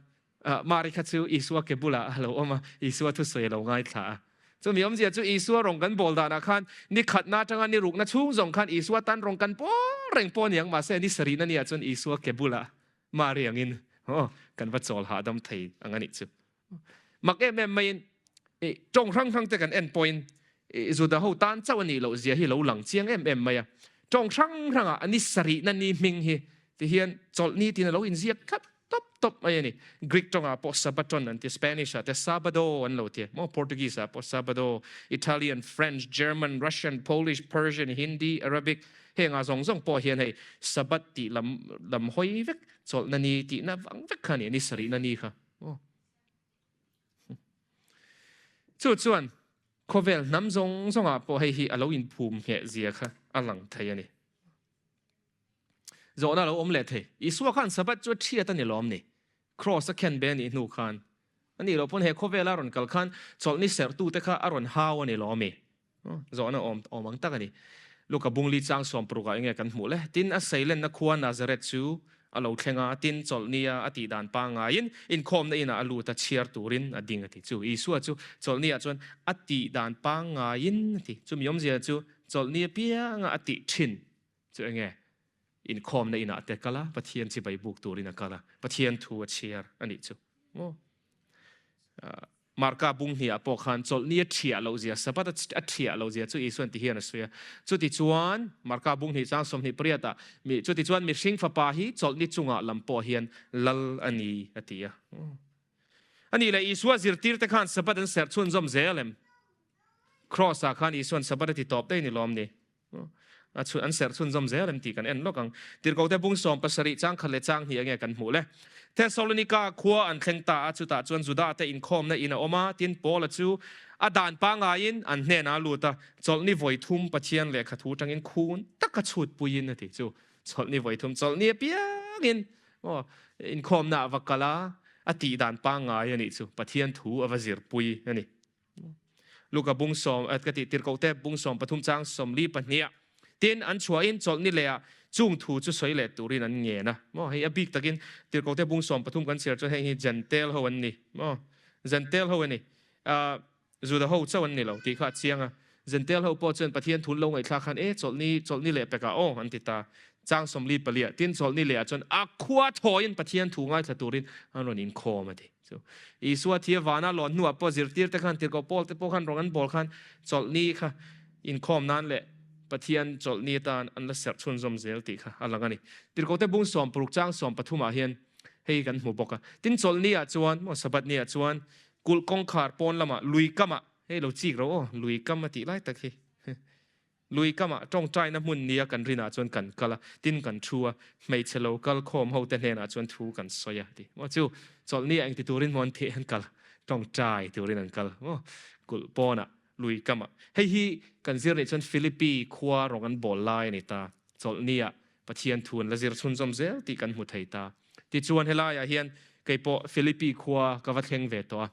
Mari kha chu Isua ke bulah a lo awm a, Isua thusawi a lo ngaithla a. Chumi awmzia chu Isua rawng kan bawl danah khan ni khatna atanga ni rukna chhung zawng khan Isua tan rawng kan pawl reng pawh aniang, mahse ni sarihna niah chuan Isua ke bulah Mari angin kan va chawl hahdam thei ang a nih chu. Mak em em maiin tawng hrang hrang te kan en pawhin Juda ho tan chauh a nih loh zia hi lo lang chiang em em mai a. Tawng hrang hrangah ni sarihna ni hming hi tihian chawlhni tiin a lo inziak tlat tawp tawp mai a ni. Greek tawngah pawh Sabaton an ti, Spanish ah te Sabado an lo ti, maw Portuguese ah pawh Sabado, Italian, French, German, Russian, Polish, Persian, Hindi, Arabic hengah zawng zawng pawh hian hei Sabbath tih lam lam hawi vek chawlhna ni tihna vang vek kha a ni, ni sarihna ni kha. Aw. Chu chuan khawvel hnam zawng zawngah pawh hei hi a lo inphum ngheh zia kha a lang thei a ni. Zawhna a lo awm leh thei. Isua khan Sabbath chu a thiat a ni lawm ni? Kraws a khen be a nih hnu khan. A nih loh pawn he khawvela a rawn kal khan chawlhni serhtute kha a rawn hau a ni lawm mi? Zawhna awm awm ang tak a ni. Luka bungli chang sawm parukah enge kan hmuh le? Tin, a seilenna khua Nazareth chu. a lo thleng a, tin chawlhnia a tih dan pangngaiin inkhawmna inah a lut a, chhiar turin a ding a ti. Chu Isua chu chawlhniah chuan a tih dan pangngaiin a ti. Chumi awmzia chu chawlhni apianga a tih thin chu enge? Inkhawmna inah te kal a, Pathian chibai buk turin a kal a, Pathian thu a chhiar a nih chu. Maw? Marka bung hniah pawh khan chawlhni a thiah loh zia, Sabbath a thiah loh zia chu Isuan ti hian a sawi a. Chutichuan, Marka bung hnih chang 28 ah, mi, chutichuan mihring fapa hi chawlhni chungah lam pawh hian lal a ni, a ti a. A nih leh Isua zirtirte khan Sabbath an serh chhunzawm zel em? Kraws-ah khan Isuan Sabbath a ti tawp daih ni lawm ni? A chhun an serh chhunzawm zel em tih kan en lawk ang. Tirhkohte bung 70 chang khat leh chang hnih enge kan hmuh le. Thessalonika khua an thleng ta a, chutah chuan Judate inkhawmna in a awm a, tin Paula chu a dan pangaiin an hnenah a lut a, chawlhni vawi thum Pathian lehkha thu tangin khun taka chhut puiin a ti chu. Chawlhni vawi thum chawlhni apiangin aw inkhawmna a va kal a, a tih dan pangngai a nih chu Pathian thu a va zirpui a ni. Luka bung sawm ka tih tirhkohte bung 13 chang 42 ah tin an chhuahin chawlhni leh ah chung thu chu sawi leh turin an ngen a maw hei a bik takin tirhkohte bung 13 kan chhiar chuan heng hi Gentile ho an ni maw Gentile ho ani Juda ho chauh an ni lo tih kha a chiang a Gentile ho pawh chuan Pathian thun lo ngaihthlak khan e chawlhni chawlhni leh pekah aw an ti ta chang 44 ah tin chawlhni leh ah chuan a khua thawiin Pathian thu ngaithla turin an rawn inkhawm a ti. Chu Isua thi a vana lawn hnuah pawh zirtirte khan tirhkoh Paul te pawh khan rawng an bawl khan chawlhni kha inkhawm nan leh Pathian chawlhni atan an la serh chhunzawm zel tih kha a lang a ni. Tirhkohte bung 60 chang 13 ah hian hei kan hmu bawk a. Tin chawlhni ah chuan maw Sabbath ni ah chuan kulh kawngkhar pawn lamah lui kamah hei lo chik ro aw lui kam a tih lai tak hi. Lui kamah tawngtaina hmun nia kan rinah chuan kan kal a, tin kan thu a, hmeichhe lo kal khawm hote hnenah chuan thu kan sawi a ti. Maw chu chawlhni ah engti turin maw an thih an kal? Tawngtai turin an kal maw? Kulh pawnah, lui kamah. Hei hi kan zir nih chuan Philippi khua rawng an bawl lai a ni ta. Chawlhni ah Pathian thu an la zir chhunzawm zel tih kan hmu thei ta. Tichuan helaiah hian keipawh Philippi khua ka va thleng ve tawh a.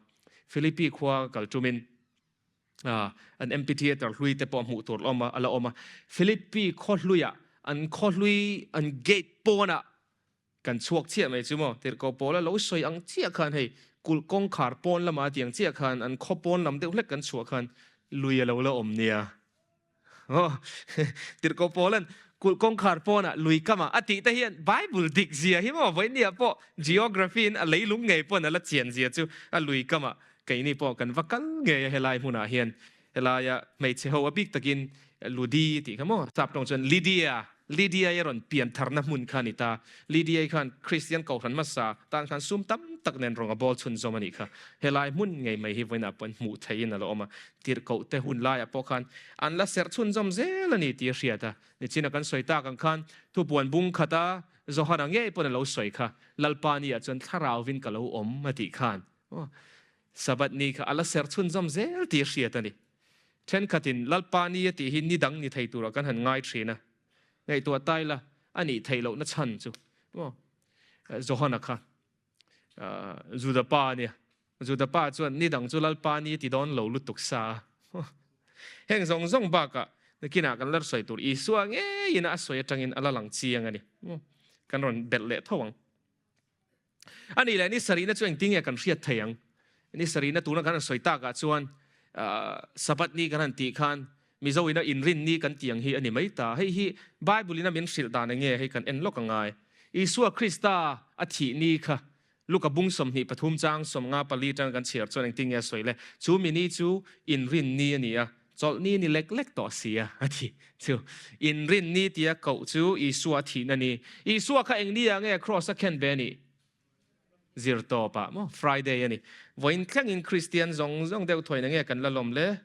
Philippi khua kal tumin an amphitheatre hlui te pawh hmuh tur awm a la awm a Philippi khaw hluiah an khaw hlui an gate pawnah kan chhuak chiah mai chu maw tirhkoh pawl a lo sawi ang chiah khan hei kulh kawngkhar pawn lama tiang chiah khan an khaw pawn lam deuh hlek kan chhuah khan lui a lo la awm nia. Aw, Tirhkoh Paula'n kulh kawngkhar pawnah lui kamah a tih te hian Bible dik zia hi maw vawinia pawh geography in a leilung ngei pawn a la chian zia chu a lui kamah keini pawh kan va kal ngei a helai hmunah hian helaia hmeichhe ho a bik takin Ludi tih kha maw sap tawng chuan Lydia Lydia-i a rawn pian tharna hmun kha a ni ta. Lydia-i khan Kristian kohhran hmasa tan khan sum tam tak nen rawng a bawl chhunzawm a nih kha. Helai hmun ngei mai hi vawiinah pawhin hmuh theihin a la awm a. Tirhkohte hun laiah pawh khan an la serh chhunzawm zel a ni tih a hriat a. Nichina kan sawi tak ang khan thupuan bung khata Johana ngei pawn a lo sawi kha, Lalpa ni ah chuan thlarauvin ka lo awm a tih khan Sabbath ni kha a la serh chhunzawm zel tih a hriat a ni. Thenkhatin Lalpa ni a tih hi ni dang ni thei turah kan han ngai thin a, ngaihtuah tai la a nih theih lohna chhan chu maw Johana kha Juda pa a nia, Juda pa chuan ni dang chu Lalpa ni a ti dawn lo lutuk sa a. Heng zawng zawng bakah nakinah kan la sawi tur Isua ngeiin a sawi atangin a la lang chiang a ni. Kan rawn belh leh tho ang. A nih leh ni sarihna chu engtin nge kan hriat thei ang? Ni sarihna tuna kan han sawi takah chuan Sabbath ni kan han tih khan Mizo ina inrin ni kan tih ang hi a ni mai ta. Hei hi Bible ina min hrilh dan enge hei kan en lawk a ngai. Isua Krista a thih ni kha Luka bung 23 chang 54 tang kan chhiar chuan engtin nge a sawi le? Chu mi ni chu inrin ni a ni a, chawlh ni ni lek lek tawh si a, a ti. Chu inrin ni tia koh chu Isua a thihna ni. Isua kha eng ni ah nge Kraws a khen ve nih? Zirtawp ah maw? Friday a ni. Vawiin thlengin Kristian zawng zawng deuh thuaina nge kan la lawm le?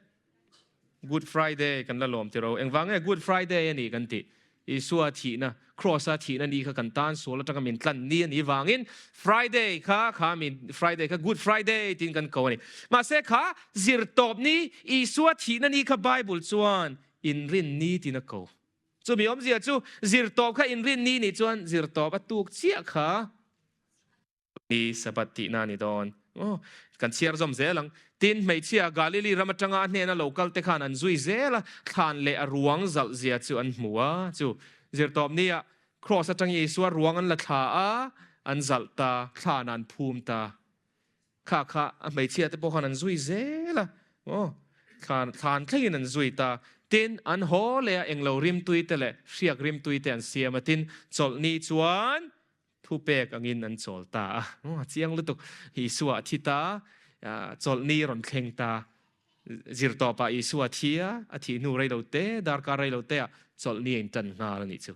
Good Friday kan la lawm tiro. Engvang nge Good Friday a nih kan tih? Isua thihna, Kraws-a thihna ni kha kan tan sual atanga min tlan ni a nih vangin Friday kha kha min Friday kha Good Friday tiin kan ko a ni. Mahse kha zirtawp ni Isua thihna ni kha Bible chuan inrin ni tiin a ko. Chumi awmzia chu zirtawp kha inrin ni nih chuan zirtawp a tuk chiah kha Ni Sabbath tihna a ni dawn. Aw, kan chhiar zawm zel ang. Tin, hmeichhia Galili ram atanga a hnena lo kal te khan an zui zel a, thlan leh a ruang zalh zia chu an hmu a. Chu zirtawp nia. Kraws atangin Isua ruang an la thla a, an zalh ta, thlan an phum ta. Kha kha a hmeichhia te pawh khan an zui zel a, aw, thlan thlan thlengin an zui ta. Tin, an haw leh a, englo rimtui te leh hriak rimtui te an siam a, tin, chawlhni chuan thupek angin an chawl ta a. Aw, a chiang lutuk. Isua a thi ta, chawlhni rawn thleng ta. Zirtawpah Isua thi a, a thih hnu rei lo te, darkar rei lo teah chawlhni a intan nghal a nih chu.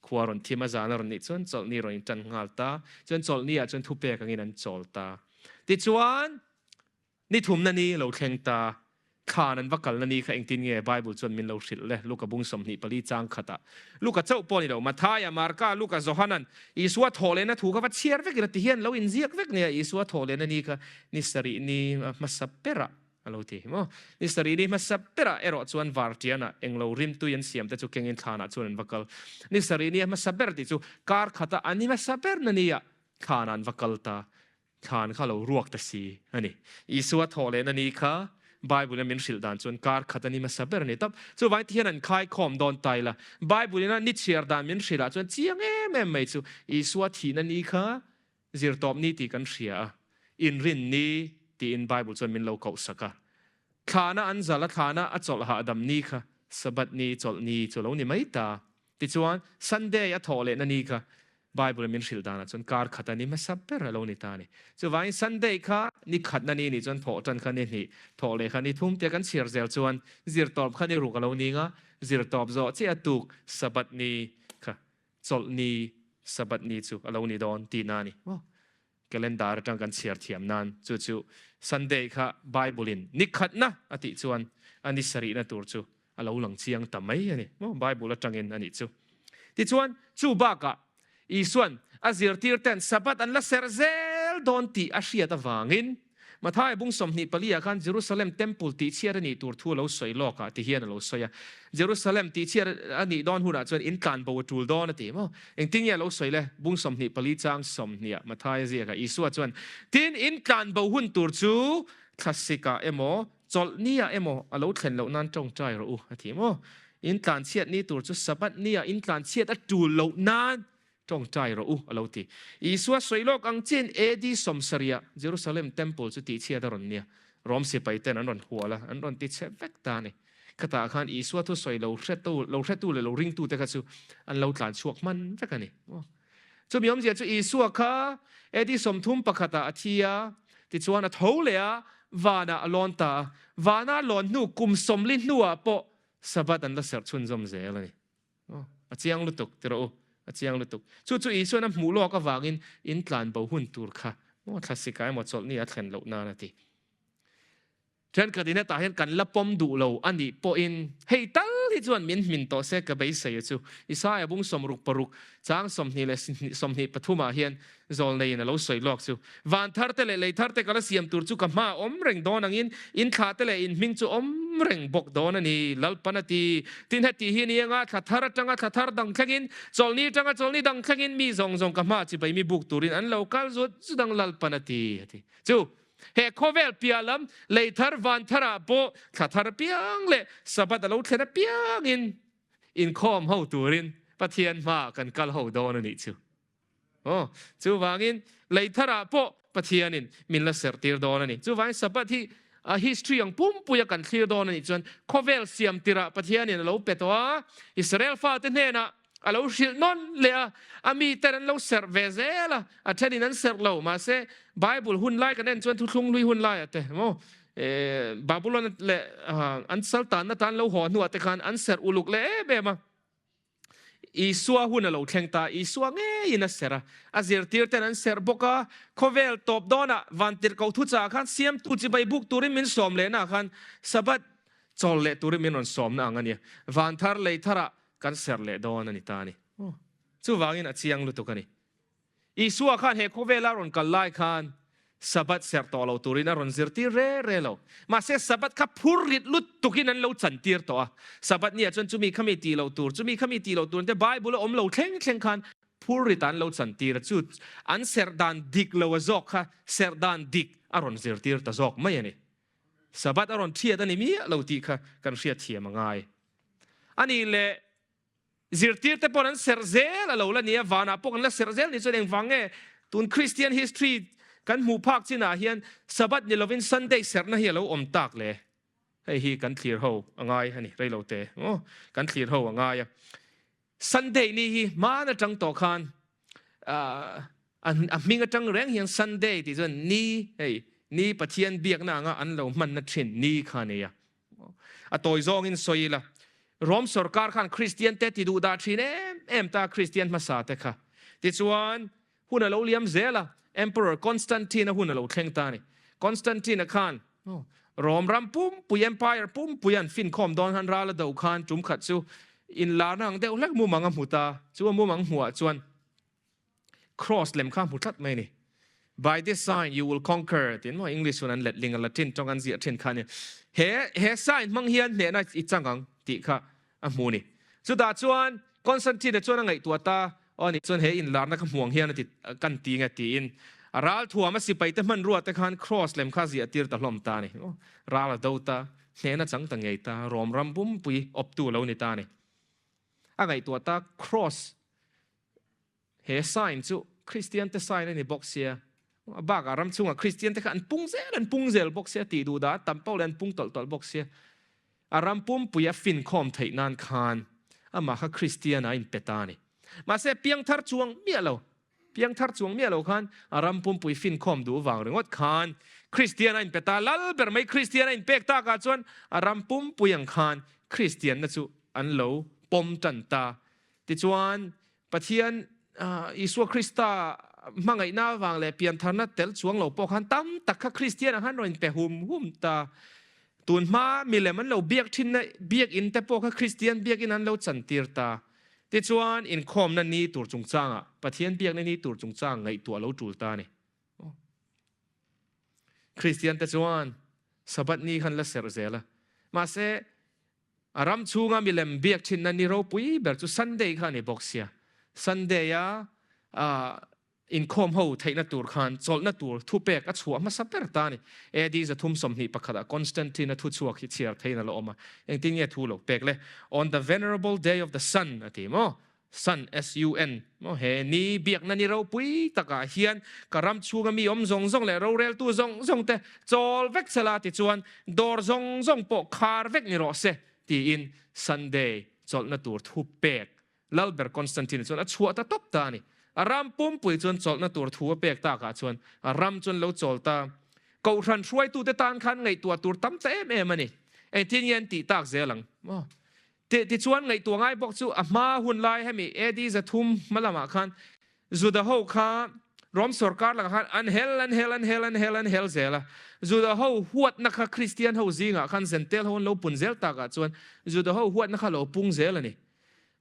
Khua rawn thim a, zan a rawn nih chuan chawlhni rawn intan nghal ta. Chuan chawlhni ah chuan thupek angin an chawl ta. Tichuan, ni thumna ni lo thleng ta. Thlan an va kalna ni kha engtin nge Bible chuan min lo hrilh le? Luka bung 24 chang khatah. Luka chauh pawh ni lo, Mathaia, Marka, Luka, Johanan Isua thawh lehna thu kha va chhiar vek ila tihian lo inziak vek nia Isua thawh lehna ni kha ni sarih ni hmasa berah a lo ti maw? Ni sarih ni hmasa berah erawh chuan vartianah englo rimtui an siam te chu kengin thlanah chuan an va kal. Ni sarih ni a hmasa ber tih chu kar khata an ni hmasa berna nia thlanah an va kal ta. Thlan kha lo ruak ta si a ni. Isua thawh lehna ni kha Bible-in min hrilh dan chuan kar khat a ni hmasa ber a ni tawp. Chuvangin ti hian an khaikhawm dawn ta ila. Bible-in a ni chhiar dan min hrilh ah chuan chiang em em mai chu Isua thihna ni kha zirtawp ni tih kan hria a, inrin ni tiin Bible chuan min lo koh sak a. Thlana an zal a, thlana a chawlh hahdam ni kha Sabbath ni, chawlh ni chu lo ni mai ta. Tichuan, Sunday a thawh lehna ni kha Bible-a min hrilh danah chuan kar khat a ni hmasa ber a lo ni ta a ni. Chuvangin Sunday kha ni khatna ni nih chuan thawh tan kha ni hnih, thawh leh kha ni thum tia kan chhiar zel chuan zirtawp kha ni ruk a lo ning a, zirtawp zawh chiah a tuk Sabbath ni kha chawlh ni Sabbath ni chu a lo ni dawn tihna a ni. Calendar atang kan chhiar thiam nan chu chu Sunday kha Bible in ni khatna a tih chuan a ni sarihna tur chu a lo lang chiang ta mai a ni maw Bible atangin a nih chu. Tichuan chu bakah Isuan a zirtir ten Sabbath an la serh zel dawn tih a hriat avangin Matthai bung 24 ah khan Jerusalem Temple tihchhiat a nih tur thu a lo sawi lawk ah ti hian a lo sawi a. Jerusalem tihchhiat a nih dawn hunah chuan in tlan bo a tul dawn a ti maw? Engtin nge a lo sawi le? Bung 24 chang 20 ah Matthai a ziak ah Isua chuan, Tin, in tlan bo hun tur chu thlasik ah emaw, chawlh ni ah emaw a lo thlen loh nan tawngtai rawh u a ti maw? In tlan chhiat ni tur chu Sabbath ni ah in tlan chhiat a tul loh nan Tawngtai rawh u, a lo ti. Isua sawi lawk ang chiin AD 70 ah Jerusalem Temple chu tihchhiat a rawn nia. Rom sipai ten an rawn hual a, an rawn tichhe vek ta a ni. Khatah khan Isua thusawi lo hretu, lo hretu leh lo ringtute kha chu an lo tlan chhuak hman vek a ni. Chumi awmzia chu Isua kha AD 31 ah a thi a, tichuan a tho leh a, vanah a lawn ta a. Vana a lawn hnu kum 40 hnuah pawh Sabbath an la serh chhunzawm zel a ni. A chiang lutuk ti rawh u, a chiang lutuk. Chu chu Isuan a hmuh lawk avangin in tlan bo hun tur kha maw thlasika emaw chawlhni a thlen loh nan a ti. Thenkhatin hetah hian kan la pawm duh lo a nih pawhin hei tal hi chuan min hmin tawh se ka beisei a chu. Isaia bung 66 chang 20 leh 23 ah hian Zawlneiin a lo sawi lawk chu, Van thar te leh lei thar te ka la siam tur chu ka hma a awm reng dawn angin in thla te leh in hming chu awm reng bawk dawn a ni, Lalpan a ti. Tin, heti hi ni anga thla thar atanga thla thar dang thlengin, chawlhni atanga chawlhni dang thlengin mi zawng zawng ka hma chibai mi buk turin an lo kal zut zut ang, Lalpan a ti, a ti. Chu, he khawvel piah lam, lei thar, van tharah pawh thla thar apiang leh Sabbath a lo thlen apiangin inkhawm ho turin Pathian hmaah kan kal ho dawn a nih chu. Aw, chuvangin lei tharah pawh Pathianin min la serhtir dawn a ni. Chuvangin Sabbath hi a history ang pumpuia kan thlir dawn a nih chuan khawvel siam tirah Pathianin a lo pe tawh a, Israel fate hnenah a lo hrilh nawn leh a, a miten an lo serh ve zel a, a thenin an serh lo. Mahse, Bible hun lai kan en chuan thuthlung hlui hun laiah te maw, Babylon leh an saltanna tan lo haw hnuah te khan an serh uluk leh em em a. Isua hun a lo thleng ta, Isua ngeiin a serh a, a zirtirten an serh bawk a, khawvel tawp dawnah vantirhkoh thuchah khan siamtu chibai buk turin min sawm lehna khan Sabbath chawl leh turin min rawn sawmna ang a nia, van thar lei tharah kan serh leh dawn a ni ta a ni. Chuvangin a chiang lutuk a ni. Isua khan he khawvela rawn kal lai khan Sabbath serh tawh lo turin a rawn zirtir re re lo. Mahse Sabbath kha phur rit lutukin an lo chantir tawh a. Sabbath nia chuan chumi khami tih loh tur, chumi khami tih loh tur te Bible a awm lo thleng thleng khan phur rit an lo chantir a. Chu an serh dan dik lo a zawk kha serh dan dik a rawn zirtir ta zawk mai a ni. Sabbath a rawn thiat a ni miah lo tih kha kan hriatthiam a ngai. A nih leh. Zirtirte paw'n an serh zel a lo la nia, vanah pawh kan la serh zel ni chuan engvang nge tun Kristian history kan hmuh phak chinah hian Sabbath ni lovin Sunday serhna hi a lo awm tak le? Hei hi kan thlir ho a ngai a ni, reilote maw kan thlir ho a ngai a. Sunday ni hi hman atang tawh khan a hming atang reng hian Sunday tih chuan ni hei ni Pathian biakna anga an lo hmanna thin ni kha a nei a. A tawi zawngin sawi ila, Rom sorkar khan Kristian te ti duh dah thin em em ta Kristian hmasa te kha. Tichuan, hun a lo liam zel a, Emperor Constantine-a hun a lo thleng ta a ni. Constantine-a khan Rom ram pumpui, empire pumpui an finkhawm dawn han ral a do khan tum khat chu inlarna ang deuh hlek mumang a hmu ta. Chu a mumang hmuhah chuan Cross lem kha a hmu tlat mai a ni. By this sign you will conquer tiin maw English chuan an letling a, Latin tawng an ziah thin kha a ni. He he sign hmang hian hnehna i chang ang tih kha a hmu a ni. Chutah chuan Constantine-a chuan a ngaihtuah ta, aw ni chuan he inlarna kha hmuang hian a ti kan ti nge tiin a ral thuam a sipai te hmanrua te khan cross lem kha a ziah tir ta hlawm ta a ni. Ral a do ta, hnehna chang ta ngei ta, Rom ram pumpui awptu a lo ni ta a ni. A ngaihtuah ta cross He sign chu Kristian te sign a ni bawk sia, a bakah ram chhungah Kristian te kha an pung zel an pung zel bawk sia tih duh dah tam poh leh an pung tawlh tawlh bawk sia. A ram pumpui a finkhawm theih nan khan amah kha Kristian ah a inpe ta a ni. Mahse piangthar chuang miah lo, piangthar chuang miah lo khan a ram pumpui finkhawm duh vang ringawt khan Kristian a inpe ta. Lal ber mai Kristian a inpek takah chuan a ram pumpui ang khan Kristianna chu an lo pawm tan ta. Tichuan, Pathian Isua Krista hmangaihna avang leh piantharna tel chuang lo pawh khan tam tak kha Kristian ang han rawn inpe hum hum ta. Tun hma milem an lo biak thinna biakinn te pawh kha Kristian biakinn an lo chantir ta. Tichuan, inkhawmna ni tur chungchangah, Pathian biakna ni tur chungchang ngaihtuah lo tul ta a ni. Kristian te chuan Sabbath ni khan la serh zel a. Mahse, A ram chhunga milem biak thinna ni ropui ber chu Sunday kha a ni bawk sia. Sunday a inkhawm ho theihna tur khan chawlhna tur thupek a chhuah hmasa ber ta a ni. AD 321 ah Constantine a thuchhuak hi chhiar theiin a la awm a. Engtin nge thu lo pek le? On the venerable day of the sun a ti maw? Sun, S-U-N, maw he ni biakna ni ropui takah hian ka ram chhunga mi awm zawng zawng leh roreltu zawng zawng te chawl vek sela tichuan dawr zawng zawng pawh khar vek ni rawh se tiin Sunday chawlhna tur thu pek Lalber Constantine chuan a chhuah ta tawp ta a ni. A ram pumpui chuan chawlhna tur thu a pek takah chuan a ram chuan lo chawl ta. Kohhran hruaitute tan khan ngaihtuah tur tam ta em em a ni. Engtin nge an tih tak zel ang maw? Tichuan ngaihtuah ngai bawk chu a hma hun lai hemi AD 300 hma lamah khan Juda ho kha Rom sorkar lakah khan an hel an hel an hel an hel an hel zel a. Juda ho huatna kha Kristian ho zingah khan Zentel ho an lo pun zel takah chuan Juda ho huatna kha lo pung zel a ni.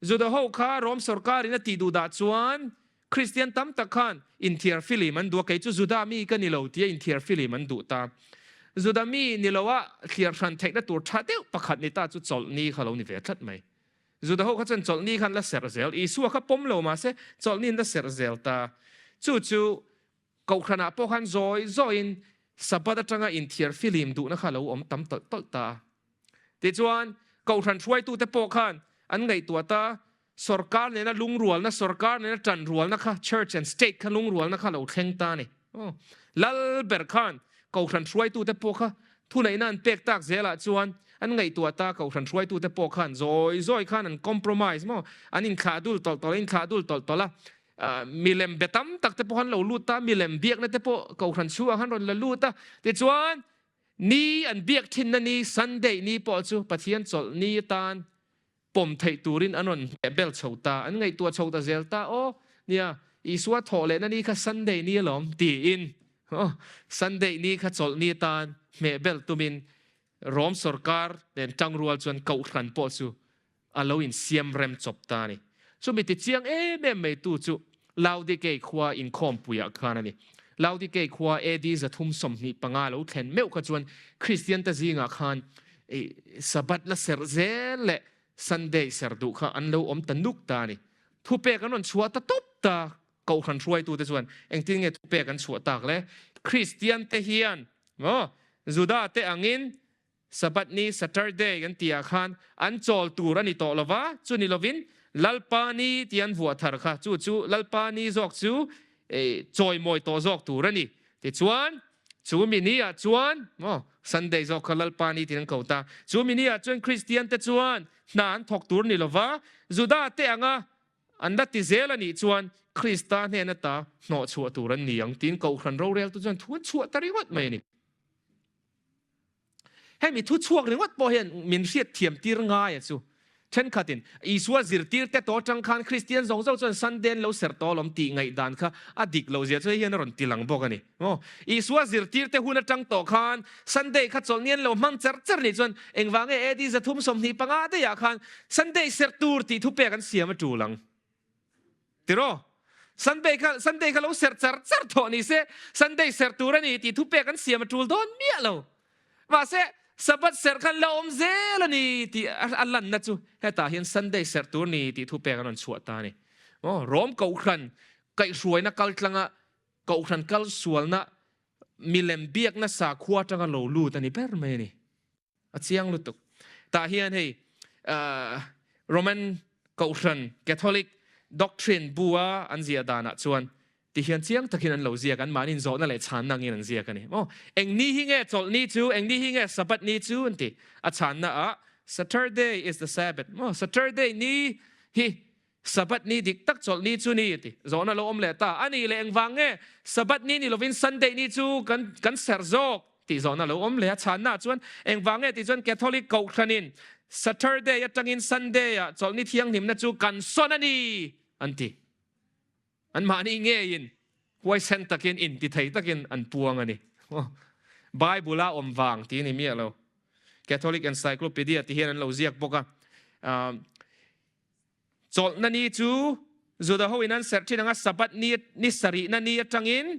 Juda ho kha Rom sorkarin a tih duh dah chuan Kristian tam tak khan inthiar filim an duh a, kei chu Juda mi ka ni lo tia inthiar filim an duh ta. Juda mi ni loa thliar hran theihna tur tha deuh pakhat ni ta chu chawlhni kha lo ni ve tlat mai. Juda ho kha chuan chawlhni khan la serh zel, Isua kha pawm lo mahse chawlhni an la serh zel ta. Chu chu Kohhranah pawh khan zawi zawiin Sabbath atanga inthiar filim duhna kha lo awm tam tawlh tawlh ta. Tichuan, Kohhran hruaitute pawh khan an ngaihtuah ta, Sorkar nena lungrualna, sorkar nena tanrualna kha, church and state kha lungrualna kha lo thleng ta a ni. Lal ber khan Kohhran hruaitute pawh kha thuneihna an pek tak zelah chuan an ngaihtuah ta, Kohhran hruaitute pawh khan zawi zawi khan an compromise maw, an inthlah dul tawlh tawlh a, inthlah dul tawlh tawlh a, milem be tam tak te pawh an lo lut ta, milem biakna te pawh Kohhran chhungah khan rawn la lut a, tichuan ni an biak thinna ni, Sunday ni pawh chu Pathian chawlh ni atan pawm theih turin an rawn hmeh bel chho ta, an ngaihtuah chho ta zel ta, aw nia, Isua thawh lehna ni kha Sunday ni alawm tiin aw Sunday ni kha chawlh ni atan hmeh bel tumin Rom sorkar nen tangrual chuan Kohhran pawh chu a lo insiam rem chawp ta a ni. Chumi ti chiang em em mai tu chu Laodikei khua inkhawmpuiah khan a ni. Laodikei khua AD 325 lo thlen meuh kha chuan Kristiante zingah khan Sabbath la serh zel leh Sunday serh duh kha an lo awm ta nuk ta a ni. Thupek an rawn chhuah ta tawp ta Kohhran hruaitute chuan engtin nge thupek an chhuah tak le? Kristiante hian maw Juda te angin Sabbath ni, Saturday, kan tih ah khan an chawl tur a ni tawh lo va, chu ni lovin Lalpa ni tih an vuah thar kha, chu chu Lalpa ni zawk chu chawimawi tawh zawk tur a ni. Tichuan, chu mi ni ah chuan, maw, Sunday zawk kha Lalpa ni tiin an ko ta. Chu mi ni ah chuan Kristian te chuan hna an thawk tur ni lova, Juda te anga an la ti zel a nih chuan Krista hnen ata hnawhchhuah tur an ni ang tiin Kohhran roreltu chuan thu an chhuah ta ringawt mai a ni. Hemi thu chhuak ringawt pawh hian min hriat thiam tir ngai a chu. Thenkhatin, Isua zirtirte tawh atang khan Kristian zawng zawng chuan Sunday an lo serh tawh alawm tih ngaihdan kha a dik loh zia chu hei hian a rawn ti lang bawk a ni. Maw? Isua zirtirte hun atang tawh khan Sunday kha chawlhni an lo hmang cher cher nih chuan engvang nge AD 325 daihah khan Sunday serh tur tih thupek an siam a tul ang? Tiraw? Sunday kha Sunday kha lo serh char char thawh ni se, Sunday serh tur a ni tih thupek an siam a tul dawn miah lo. Mahse, Sabbath serh khan la awm zel a ni tih a lanna chu hetah hian Sunday serh tur ni tih thupek an rawn chhuah ta a ni. Aw, Rom Kohhran kaihhruaina kaltlanga Kohhran kal sualna milem biakna sakhua atanga lo lut a ni ber mai a ni. A chiang lutuk. Tah hian hei Roman Kohhran Catholic doctrine bu-a an ziah danah chuan ti hian chiang takin an lo ziak, anmahni inzawhna leh chhanna angin an ziak a ni. Maw? Eng ni hi nge chawlh ni chu, eng ni hi nge Sabbath ni chu an ti. A chhanna ah Saturday is the Sabbath. Maw? Saturday ni hi Sabbath ni dik tak chawlh ni chu ni a ti. Zawhna lo awm leh ta. A nih leh engvang nge Sabbath ni ni lovin Sunday ni chu kan kan serh zawk tih zawhna lo awm leh a. Chhanna chuan engvang nge tih chuan Catholic Kohhranin Saturday atangin Sunday ah chawlh ni thianghlimna chu kan sawn a ni an ti. Anmahni ngeiin huaisen takin intithei takin an puang a ni. Bible a awm vang tih a ni miah lo. Catholic Encyclopedia ti hian an lo ziak bawk a. Chawlhna ni chu Juda hoin an serh thin anga Sabbath ni ni sarihna ni atangin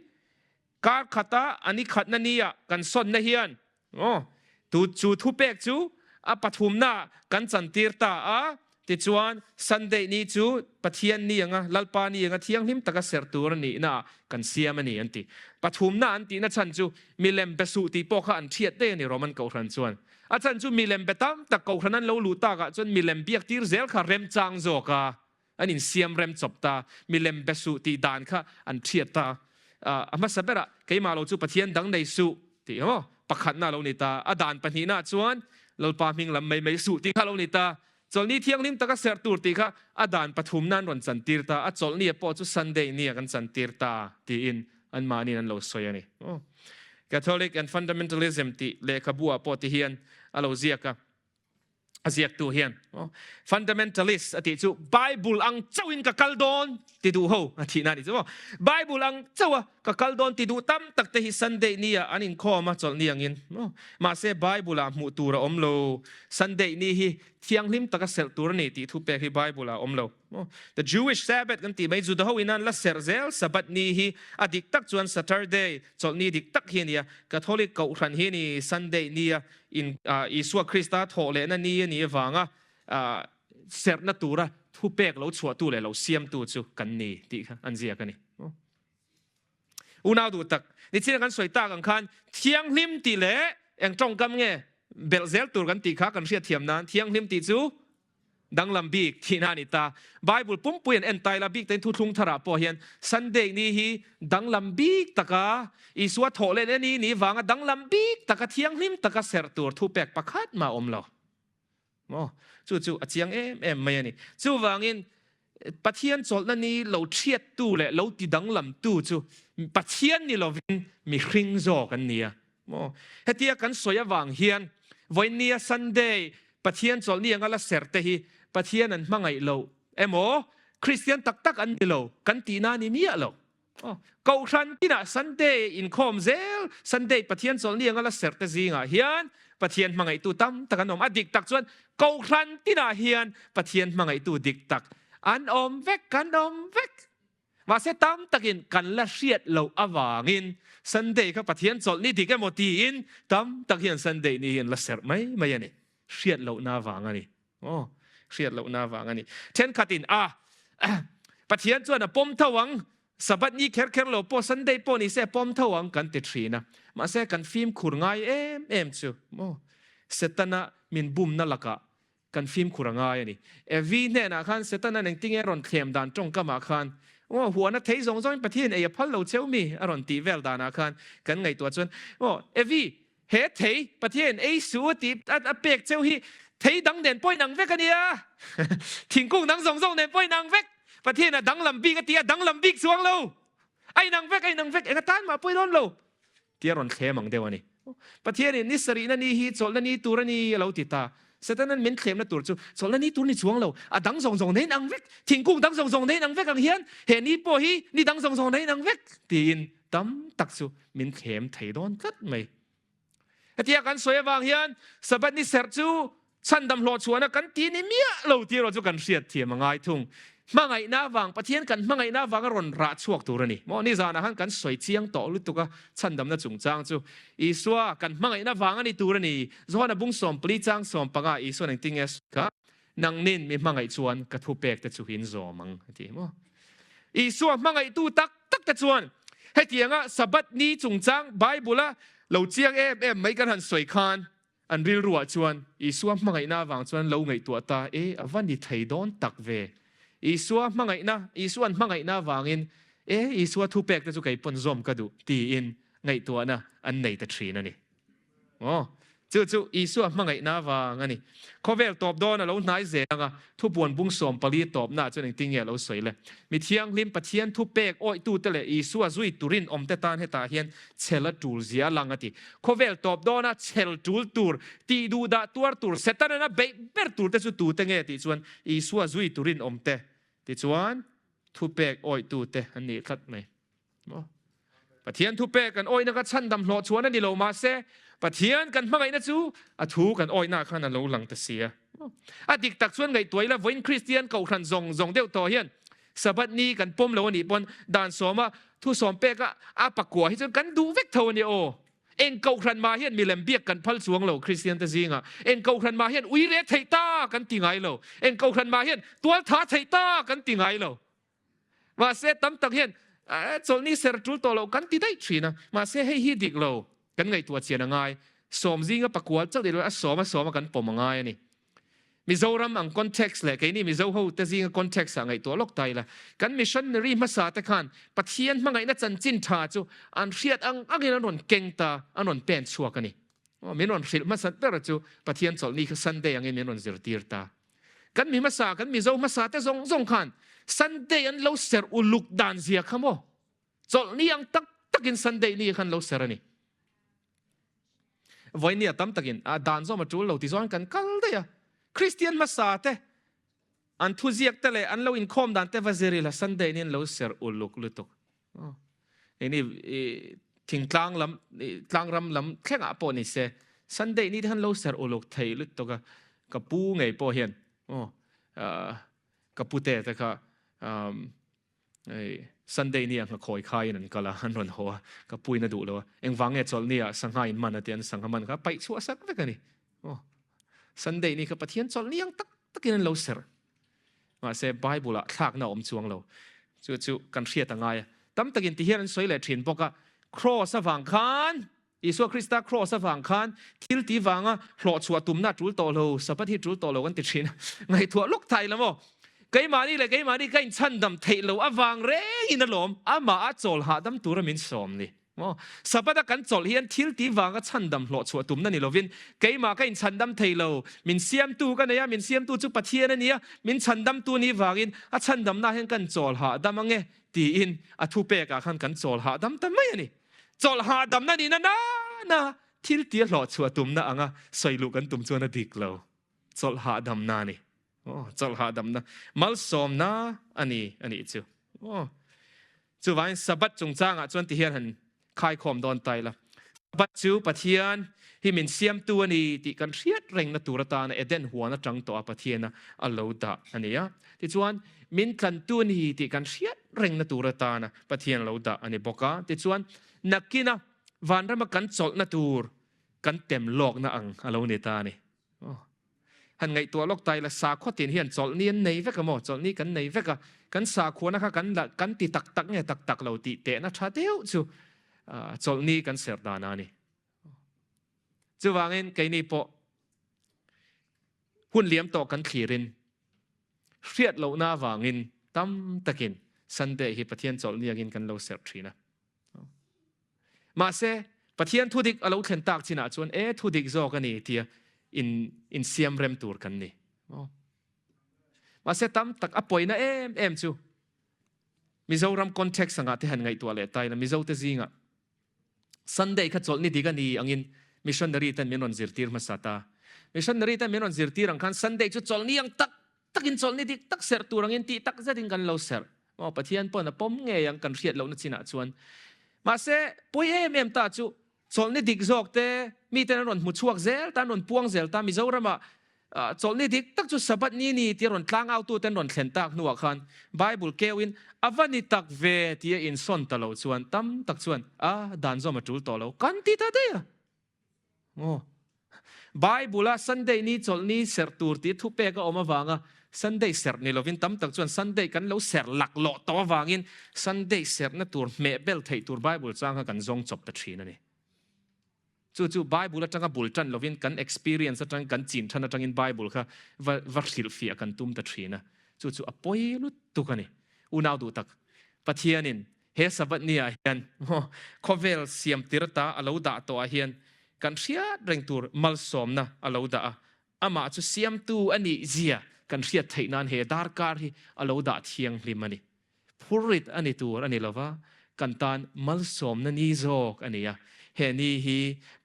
kar khata a ni khatna ni ah kan sawnna hian aw tu chu thupek chu a pathumna ah kan chantir ta a tichuan Sunday ni chu Pathian ni anga Lalpa ni anga thianghlim taka serh tur a nihna ah kan siam a ni an ti. Pathumna an tihna chhan chu milem be suh tih pawh kha an thiat daih a ni Roman Kohhran chuan. A chan chu milem be tam tak kohhran an lo luh takah chuan milem biak tir zel kha remchang zawk a, an insiam rem chawp ta, milem be suh tih dan kha an thiat ta. A hmasa berah keimah lo chu Pathian dang nei suh tih emaw pakhatna a lo ni ta, a dan pahnihna chuan Lalpa hming lam mai mai suh tih kha a lo ni ta, chawlhni thianghlim taka serh tur tih kha a dan pathumna an rawn chantir ta, a chawlhni pawh chu Sunday nia kan chantir ta tiin anmahniin an lo sawi a ni. Catholic and Fundamentalism tih lehkhabu ah pawh ti hian a lo ziak a, a ziaktu hian fundamentalist a tih chu Bible ang chauhin ka kal dawn ti duh ho a thihna a nih chu maw. Bible ang chauh a ka kal dawn ti duh tam tak te hi Sunday ni ah an inkhawm a chawlhni angin maw. Mahse Bible ah hmuh tur a awm lo, Sunday ni hi thianghlim taka serh tur a ni tih thupek hi Bible ah a awm lo. The Jewish Sabbath kan tih mai Juda ho in an la serh zel Sabbath ni hi a dik tak chuan Saturday chawlhni dik tak hi a ni a, Catholic kohhran hi ni Sunday ni a in Isua Krista thawh lehna ni a nih avanga serhna tura thupek lo chhuahtu leh lo siamtu chu kan ni tih kha an ziak a ni. Unau duh tak, nichina kan sawi tak ang khan thianghlim tih leh eng tawngkam nge belh zel tur kan tih kha kan hriatthiam nan thianghlim tih chu Danglam bik thihna a ni ta. Bible pumpui an en tai la, bik tain thuthlung tharah pawh hian Sunday ni hi danglam bik taka Isua thawh leh leh ni ni vanga danglam bik taka thianghlim taka serh tur thupek pakhat mah a awm lo. Maw? Chu chu a chiang em em mai a ni. Chuvangin Pathian chawlhna ni lo thiattu leh lo ti danglamtu chu Pathian ni lovin mihring zawk an ni a. Maw? Hetia kan sawi avang hian vawiinnia Sunday Pathian chawlhni anga la serh te hi Pathian an hmangaih lo emaw Kristian tak tak an ni lo kan tihna a ni miah lo. Aw, Kohhran tinah Sunday inkhawm zel Sunday Pathian chawlhni anga la serh te zingah hian Pathian hmangaihtu tam tak an awm. A dik tak chuan Kohhran tinah hian Pathian hmangaihtu dik tak an awm vek, kan awm vek. Mahse tam takin kan la hriat loh avangin Sunday kha Pathian chawlh ni dik emaw tiin tam tak hian Sunday ni hi an la serh mai mai a ni. Hriat lohna avang a ni. Aw, hriat lohna avang a ni. Thenkhatin a Pathian chuan a pawm tho ang, Sabbath ni kher kher lo pawh Sunday pawh ni se a pawm tho ang kan ti thin a. Mahse kan fimkhur ngai em em chu maw Setana min bumna lakah. Kan fimkhur a ngai a ni. Evi hnenah khan Setana'n engtinge a rawn thlem dan tawngkamah khan, Aw, huana thei zawng zawngin Pathian ei a phal lo cheu mi? a rawn tih vel danah khan kan ngaihtuah chuan, Aw, Evi, he thei Pathian ei su a tih a pek cheu hi thei dang nen pawh inang vek a nia. Thingkung dang zawng zawng nen pawh inang vek. Pathian a danglam bik a ti a, danglam bik chuang lo. A inang vek, a inang vek, enga tan mah pawh i dawn lo. Tia rawn thlem ang deuh a ni. Pathianin ni sarihna ni hi chawlhna ni tur a ni a lo ti ta. Satanan min thlemna tur chu chawlhna ni tur ni chuang lo, a dang zawng zawng nei inang vek, thingkung dang zawng zawng nei inang vek ang hian he ni pawh hi ni dang zawng zawng nei inang vek tiin tam tak chu min thlem thei dawn tlat mai. Hetia kan sawi avang hian Sabbath ni serh chu Chhandam hlawhchhuahna kan ti ni miah lo tih erawh chu kan hriat thiam a ngai thung. Hmangaihna avang, Pathian kan hmangaihna avanga rawn rah chhuak tur a ni. Maw nizanah khan kan sawi chiang tawh lutuk a, chhandamna chungchang chu Isua kan hmangaihna vang a ni tur a ni. Johana bung sawmpali chang sawmpanga Isuan engtin nge a sawi kha? Nangnin mi hmangaih chuan ka thupek te chu in zawm ang a ti maw? Isua hmangaihtu tak tak te chuan hetianga Sabbath ni chungchang Bible-a lo chiang em em mai kan han sawi khan An rilruah chuan Isua hmangaihna avang chuan lo ngaihtuah ta, E, a va ni thei dawn tak ve. Isua hmangaihna, Isua'n hmangaihna avangin, E, Isua thupek te chu kei pawn zawm ka duh, tiin ngaihtuahna an nei ta thin a ni. Aw, chu chu Isua hmangaihna avang a ni. Khawvel tawp dawn a lo hnai zel ang a, Thupuan bung 14 tawpnaah chuan engtin nge a lo sawi le? Mi thianghlim Pathian thupek awihtute leh Isua zui turin awmte tan hetah hian chhel a tul zia a lang a ti. Khawvel tawp dawna chhel tul tur, tih duh dah tuar tur, Setanan a beih ber turte chu tute nge tih chuan Isua zui turin awmte tichuan thupek awihtute an nih tlat mai. Maw? Pathian thupek kan awihna kha chhandam hlawh chuan a ni lo, mahse Pathian kan hmangaihna chu a thu kan awihna khan a lo lang ta si a. A dik tak chuan ngaihtuah ila vawiin Kristian kohhran zawng zawng deuh tawh hian Sabbath ni kan pawm lo a nih pawn dan sawma thu sawm pek a a pakua hi chuan kan duh vek tho a ni aw. Eng kohhran mah hian milem biak kan phal chuang lo Kristian te zingah. Eng kohhran mah hian uire theih ta kan ti ngai lo. Eng kohhran mah hian tualtha theih ta kan ti ngai lo. Mahse tam tak hian chawlhni ser tul tawh loh kan ti daih thin a, mahse hei hi dik lo, kan ngaihtuah chian a ngai. Sawm zinga pakual chauh ilo a sawm a sawm a kan pawm a ngai a ni. Mizoram ang context leh keini Mizo ho te zinga context ah ngaihtuah lawk ta ila, kan missionary hmasa te khan Pathian hmangaihna chanchin tha chu an hriat ang angin an rawn keng ta, an rawn pen chhuak a ni. Min rawn hrilh hmasa ber chu Pathian chawlhni kha Sunday angin min rawn zirtir ta. Kan mi hmasa, kan Mizo hmasa te zawng zawng khan Sunday an lo serh uluk dan zia kha maw? Chawlhni ang tak takin Sunday ni khan lo serh a ni. Vawinia tam takin a dan zawm a tul lo ti zawng kan kal daih a. Kristian hmasa te an thuziak te leh an lo inkhawm dan te va zir ila Sunday ni an lo serh uluk lutuk. Ini thingtlang lam tlangram lam thlengah pawh ni se Sunday ni te khan lo serh uluk thei lutuk a ka pu ngei pawh hian aw ka pute te kha Sunday ni ah nghakhawi khaiin an kal a an rawn haw a ka puin a duh lo a engvang nge chawlhni ah sangha in man a ti an sangha man kha paih chhuah sak vek a ni aw Sunday ni kha Pathian chawlhni ang tak takin an lo serh Mahse, Bible-ah thlakna a awm chuang lo. Chu chu kan hriat a ngai a. Tam takin ti hian an sawi leh thin bawk a, Kraws avang khan, Isua Krista kraws avang khan thil ti vanga hlawhchhuah tumna a tul tawh lo, Sabbath hi tul tawh lo kan ti thin a. Ngaihtuah lawk thai la maw? Keimahni leh keimahni ka inchhandam theih lo avang rengin alawm amah a chawl hahdam tura min sawm ni. Maw? Sabbath a kan chawlh hian thil ti vanga chhandam hlawhchhuah tumna ni lovin, keimah ka inchhandam thei lo, min siamtu ka nei a, min siamtu chu Pathian a nia, min chhandamtu ni vangin a chhandamna hian kan chawl hahdam ange tiin a thupekah khan kan chawl hahdam ta mai a ni. Chawlh hahdamna nihna nana thil tia hlawhchhuah tumna anga sawi luh kan tum chuan a dik lo. Chawlh hahdamna a ni. Aw, chawlh hahdamna, malsawmna a ni a nih chu. Aw. Chuvangin Sabbath chungchangah chuan ti hian han khaikhawm dawn ta ila. Sabbath chu Pathian hi min siamtu a ni tih kan hriat rengna tur atana Eden huan atang tawha Pathiana a lo dah a ni a. Tichuan, min tlantu a ni tih kan hriat rengna tur atana Pathian a lo dah a ni bawk a. Tichuan, nakina vanrama kan chawlhna tur kan tem lawkna ang a lo ni ta a ni. Aw. Han ngaihtuah lawk ta ila, sakhua tin hian chawlhni an nei vek a maw? Chawlhni kan nei vek a, kan sakhuana kha kan la kan ti tak tak nge tak tak lo tih tehna tha deuh chu chawlhni kan serh dan a ni. Chuvangin keini pawh Hun liam tawh kan thlirin hriat lohna avangin tam takin Sunday hi Pathian chawlhni angin kan lo serh thin a. Mahse, Pathian thudik a lo thlen tak chinah chuan e thudik zawk a ni tia in insiam rem tur kan ni. Mahse tam tak a pawina em em chu Mizoram context angah te han ngaihtuah leh ta ila Mizote zingah Sunday kha chawlhni dik a ni angin missionary ten min rawn zirtir hmasa ta. Missionary ten min rawn zirtir ang khan Sunday chu chawlhni ang tak takin chawlhni dik tak serh tur angin tih tak zetin kan lo serh. Maw Pathian pawn a pawm ngei ang kan hriat lohna chinah chuan. Mahse pawi em em ta chu chawlhni dik zawk te miten an rawn hmu chhuak zel ta, an rawn puang zel ta Mizoramah Chawlhni dik tak chu Sabbath ni ni tia rawn tlangautu ten rawn thlen tak hnuah khan Bible keuhin a va ni tak ve tia insawn ta lo chuan tam tak chuan a dan zawm a tul tawh lo kan ti ta daih a. Aw. Bible-a Sunday ni chawlhni serh tur tih thupek a awm avanga Sunday serh ni lovin tam tak chuan Sunday kan lo serh laklawh tawh avangin Sunday serhna tur hmeh bel theih tur Bible chang kha kan zawng chawp ta thin a ni. Chu chu Bible atanga bul tan lovin kan experience atang kan chin than atangin Bible kha va va hrilhfiah kan tum ta thin a. Chu chu a pawi lutuk a ni. Unau duh tak, Pathianin he Sabbath ni ah hian khawvel siam tir ta a lo dah tawh ah hian kan hriat reng tur malsawmna a lo dah a. Amah chu siamtu a nih zia kan hriat theih nan he darkar hi a lo dah thianghlim a ni. Phurrit a ni tur a ni lova, kan tan malsawmna ni zawk a ni a. He ni hi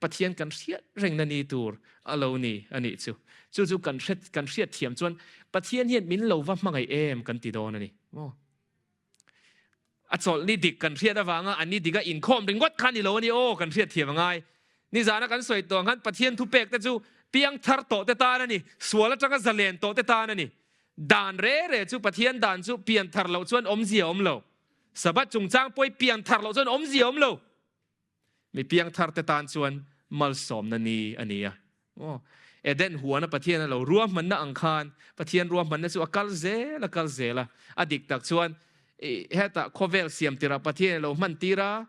Pathian kan hriat rengna ni tur a lo ni a nih chu. Chu chu kan hre kan hriat thiam chuan Pathian hian min lo va hmangaih em kan ti dawn a ni maw? A chawlh ni dik kan hriat avanga a ni dik a inkhawm ringawt kha ni lo a ni aw kan hriat thiam a ngai. Nizana kan sawi tawh ang khan Pathian thupek te chu piangthar tawh te tan a ni, sual atanga zalen tawh te tan a ni. Dan re re chu Pathian dan chu pian thar loh chuan awmzia awm lo. Sabbath chungchang pawh hi pian thar loh chuan awmzia awm lo. Mi piang thar te tan chuan malsawmna ni a ni a. Aw, Eden huana Pathian a lo ruahmanna ang khan Pathian ruahmanna chu a kal zel a kal zel a. A dik tak chuan hetah khawvel siam tirah Pathian a lo hman tir a,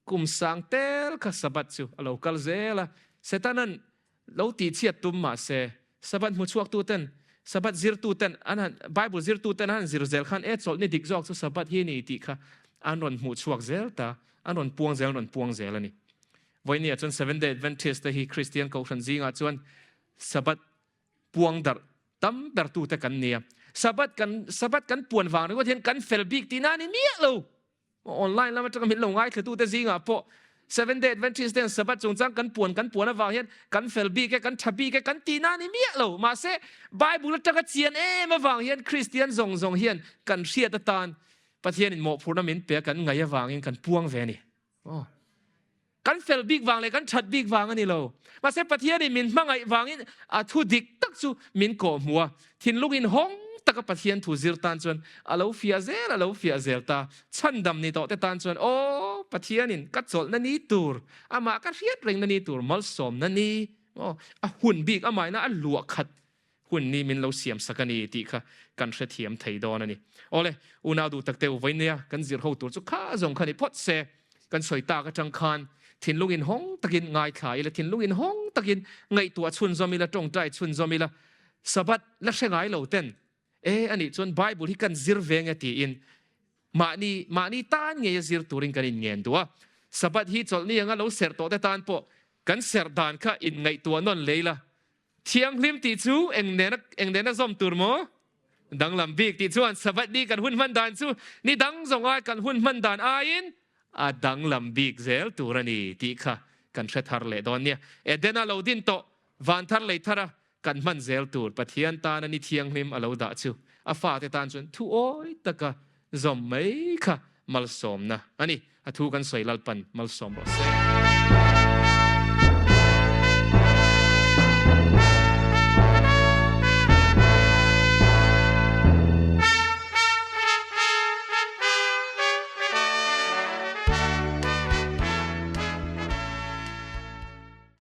Kum sang tel kha Sabbath chu a lo kal zel a, Setanan lo tihchhiat tum mah se, Sabbath hmuchhuaktuten, Sabbath zirtuten an han, Bible zirtuten an han zir zel khan e chawlhni dik zawk chu Sabbath hi a ni tih kha an rawn hmuhchhuak zel ta, an rawn puang zel, an rawn puang zel a ni. Vawinia chuan Seventh Day Adventist te hi Kristian Kohhran zingah chuan Sabbath puang darh tam bertute kan ni a. Sabbath kan, Sabbath kan puan vang ringawt hian kan fel bik tihna a ni miah lo. Online lam atanga min lo ngaithlatute zingah pawh Seventh Day Adventist ten Sabbath chungchang kan puan kan puan avang hian kan fel bik e, kan tha bik e, kan tihna a ni miah lo. Mahse, Bible atanga chian em avang hian Kristian zawng zawng hian kan hriat atan Pathianin mawhphurhna min pe a kan ngaih avangin kan puang ve a ni. Aw. Kan fel bik vang leh kan that bik vang a ni lo. Mahse Pathianin min hmangaih vangin a thu dik tak chu min kawh hmu a. Thinlung inhawng taka Pathian thu zir tan chuan a lo fiah zel a lo fiah zel ta. Chhandam ni tawh te tan chuan aw Pathianin ka chawlhna ni tur, amah ka hriat rengna ni tur malsawmna ni, aw a hun bik amahina a luah khat hun ni min lo siam sak a ni tih kha kan hrethiam thei dawn a ni. Awle, unau duh tak teu vawinia kan zir ho tur chu kha zawng kha ni phawt se, kan sawi tak atang khan thinlung inhawng takin ngaithla ila, thinlung inhawng takin ngaihtuah chhunzawm ila, tawngtai chhunzawm ila, Sabbath la hre ngai lo ten e anih chuan Bible hi kan zir ve nge tiin mahni mahni tan ngeia zir turin kan inngen duh a. Sabbath hi chawlhni anga lo serh tawh te tan pawh kan serh dan kha inngaihtuah nawn lei la, Thianghlim tih chu eng nena eng nena zawm tur maw? Danglam bik tih chuan Sabbath ni kan hun hman dan chu ni dang zawng ai kan hun hman dan aiin a danglam bik zel tur a ni tih kha kan hre thar leh dawn nia. Edena lo din tawh van thar lei thara kan hman zel tur Pathian tana ni thianghlim a lo dah chu a fate tan chuan thu awi taka zawm mai kha malsawmna a ni. A thu kan sawi Lalpan malsawm rawh se.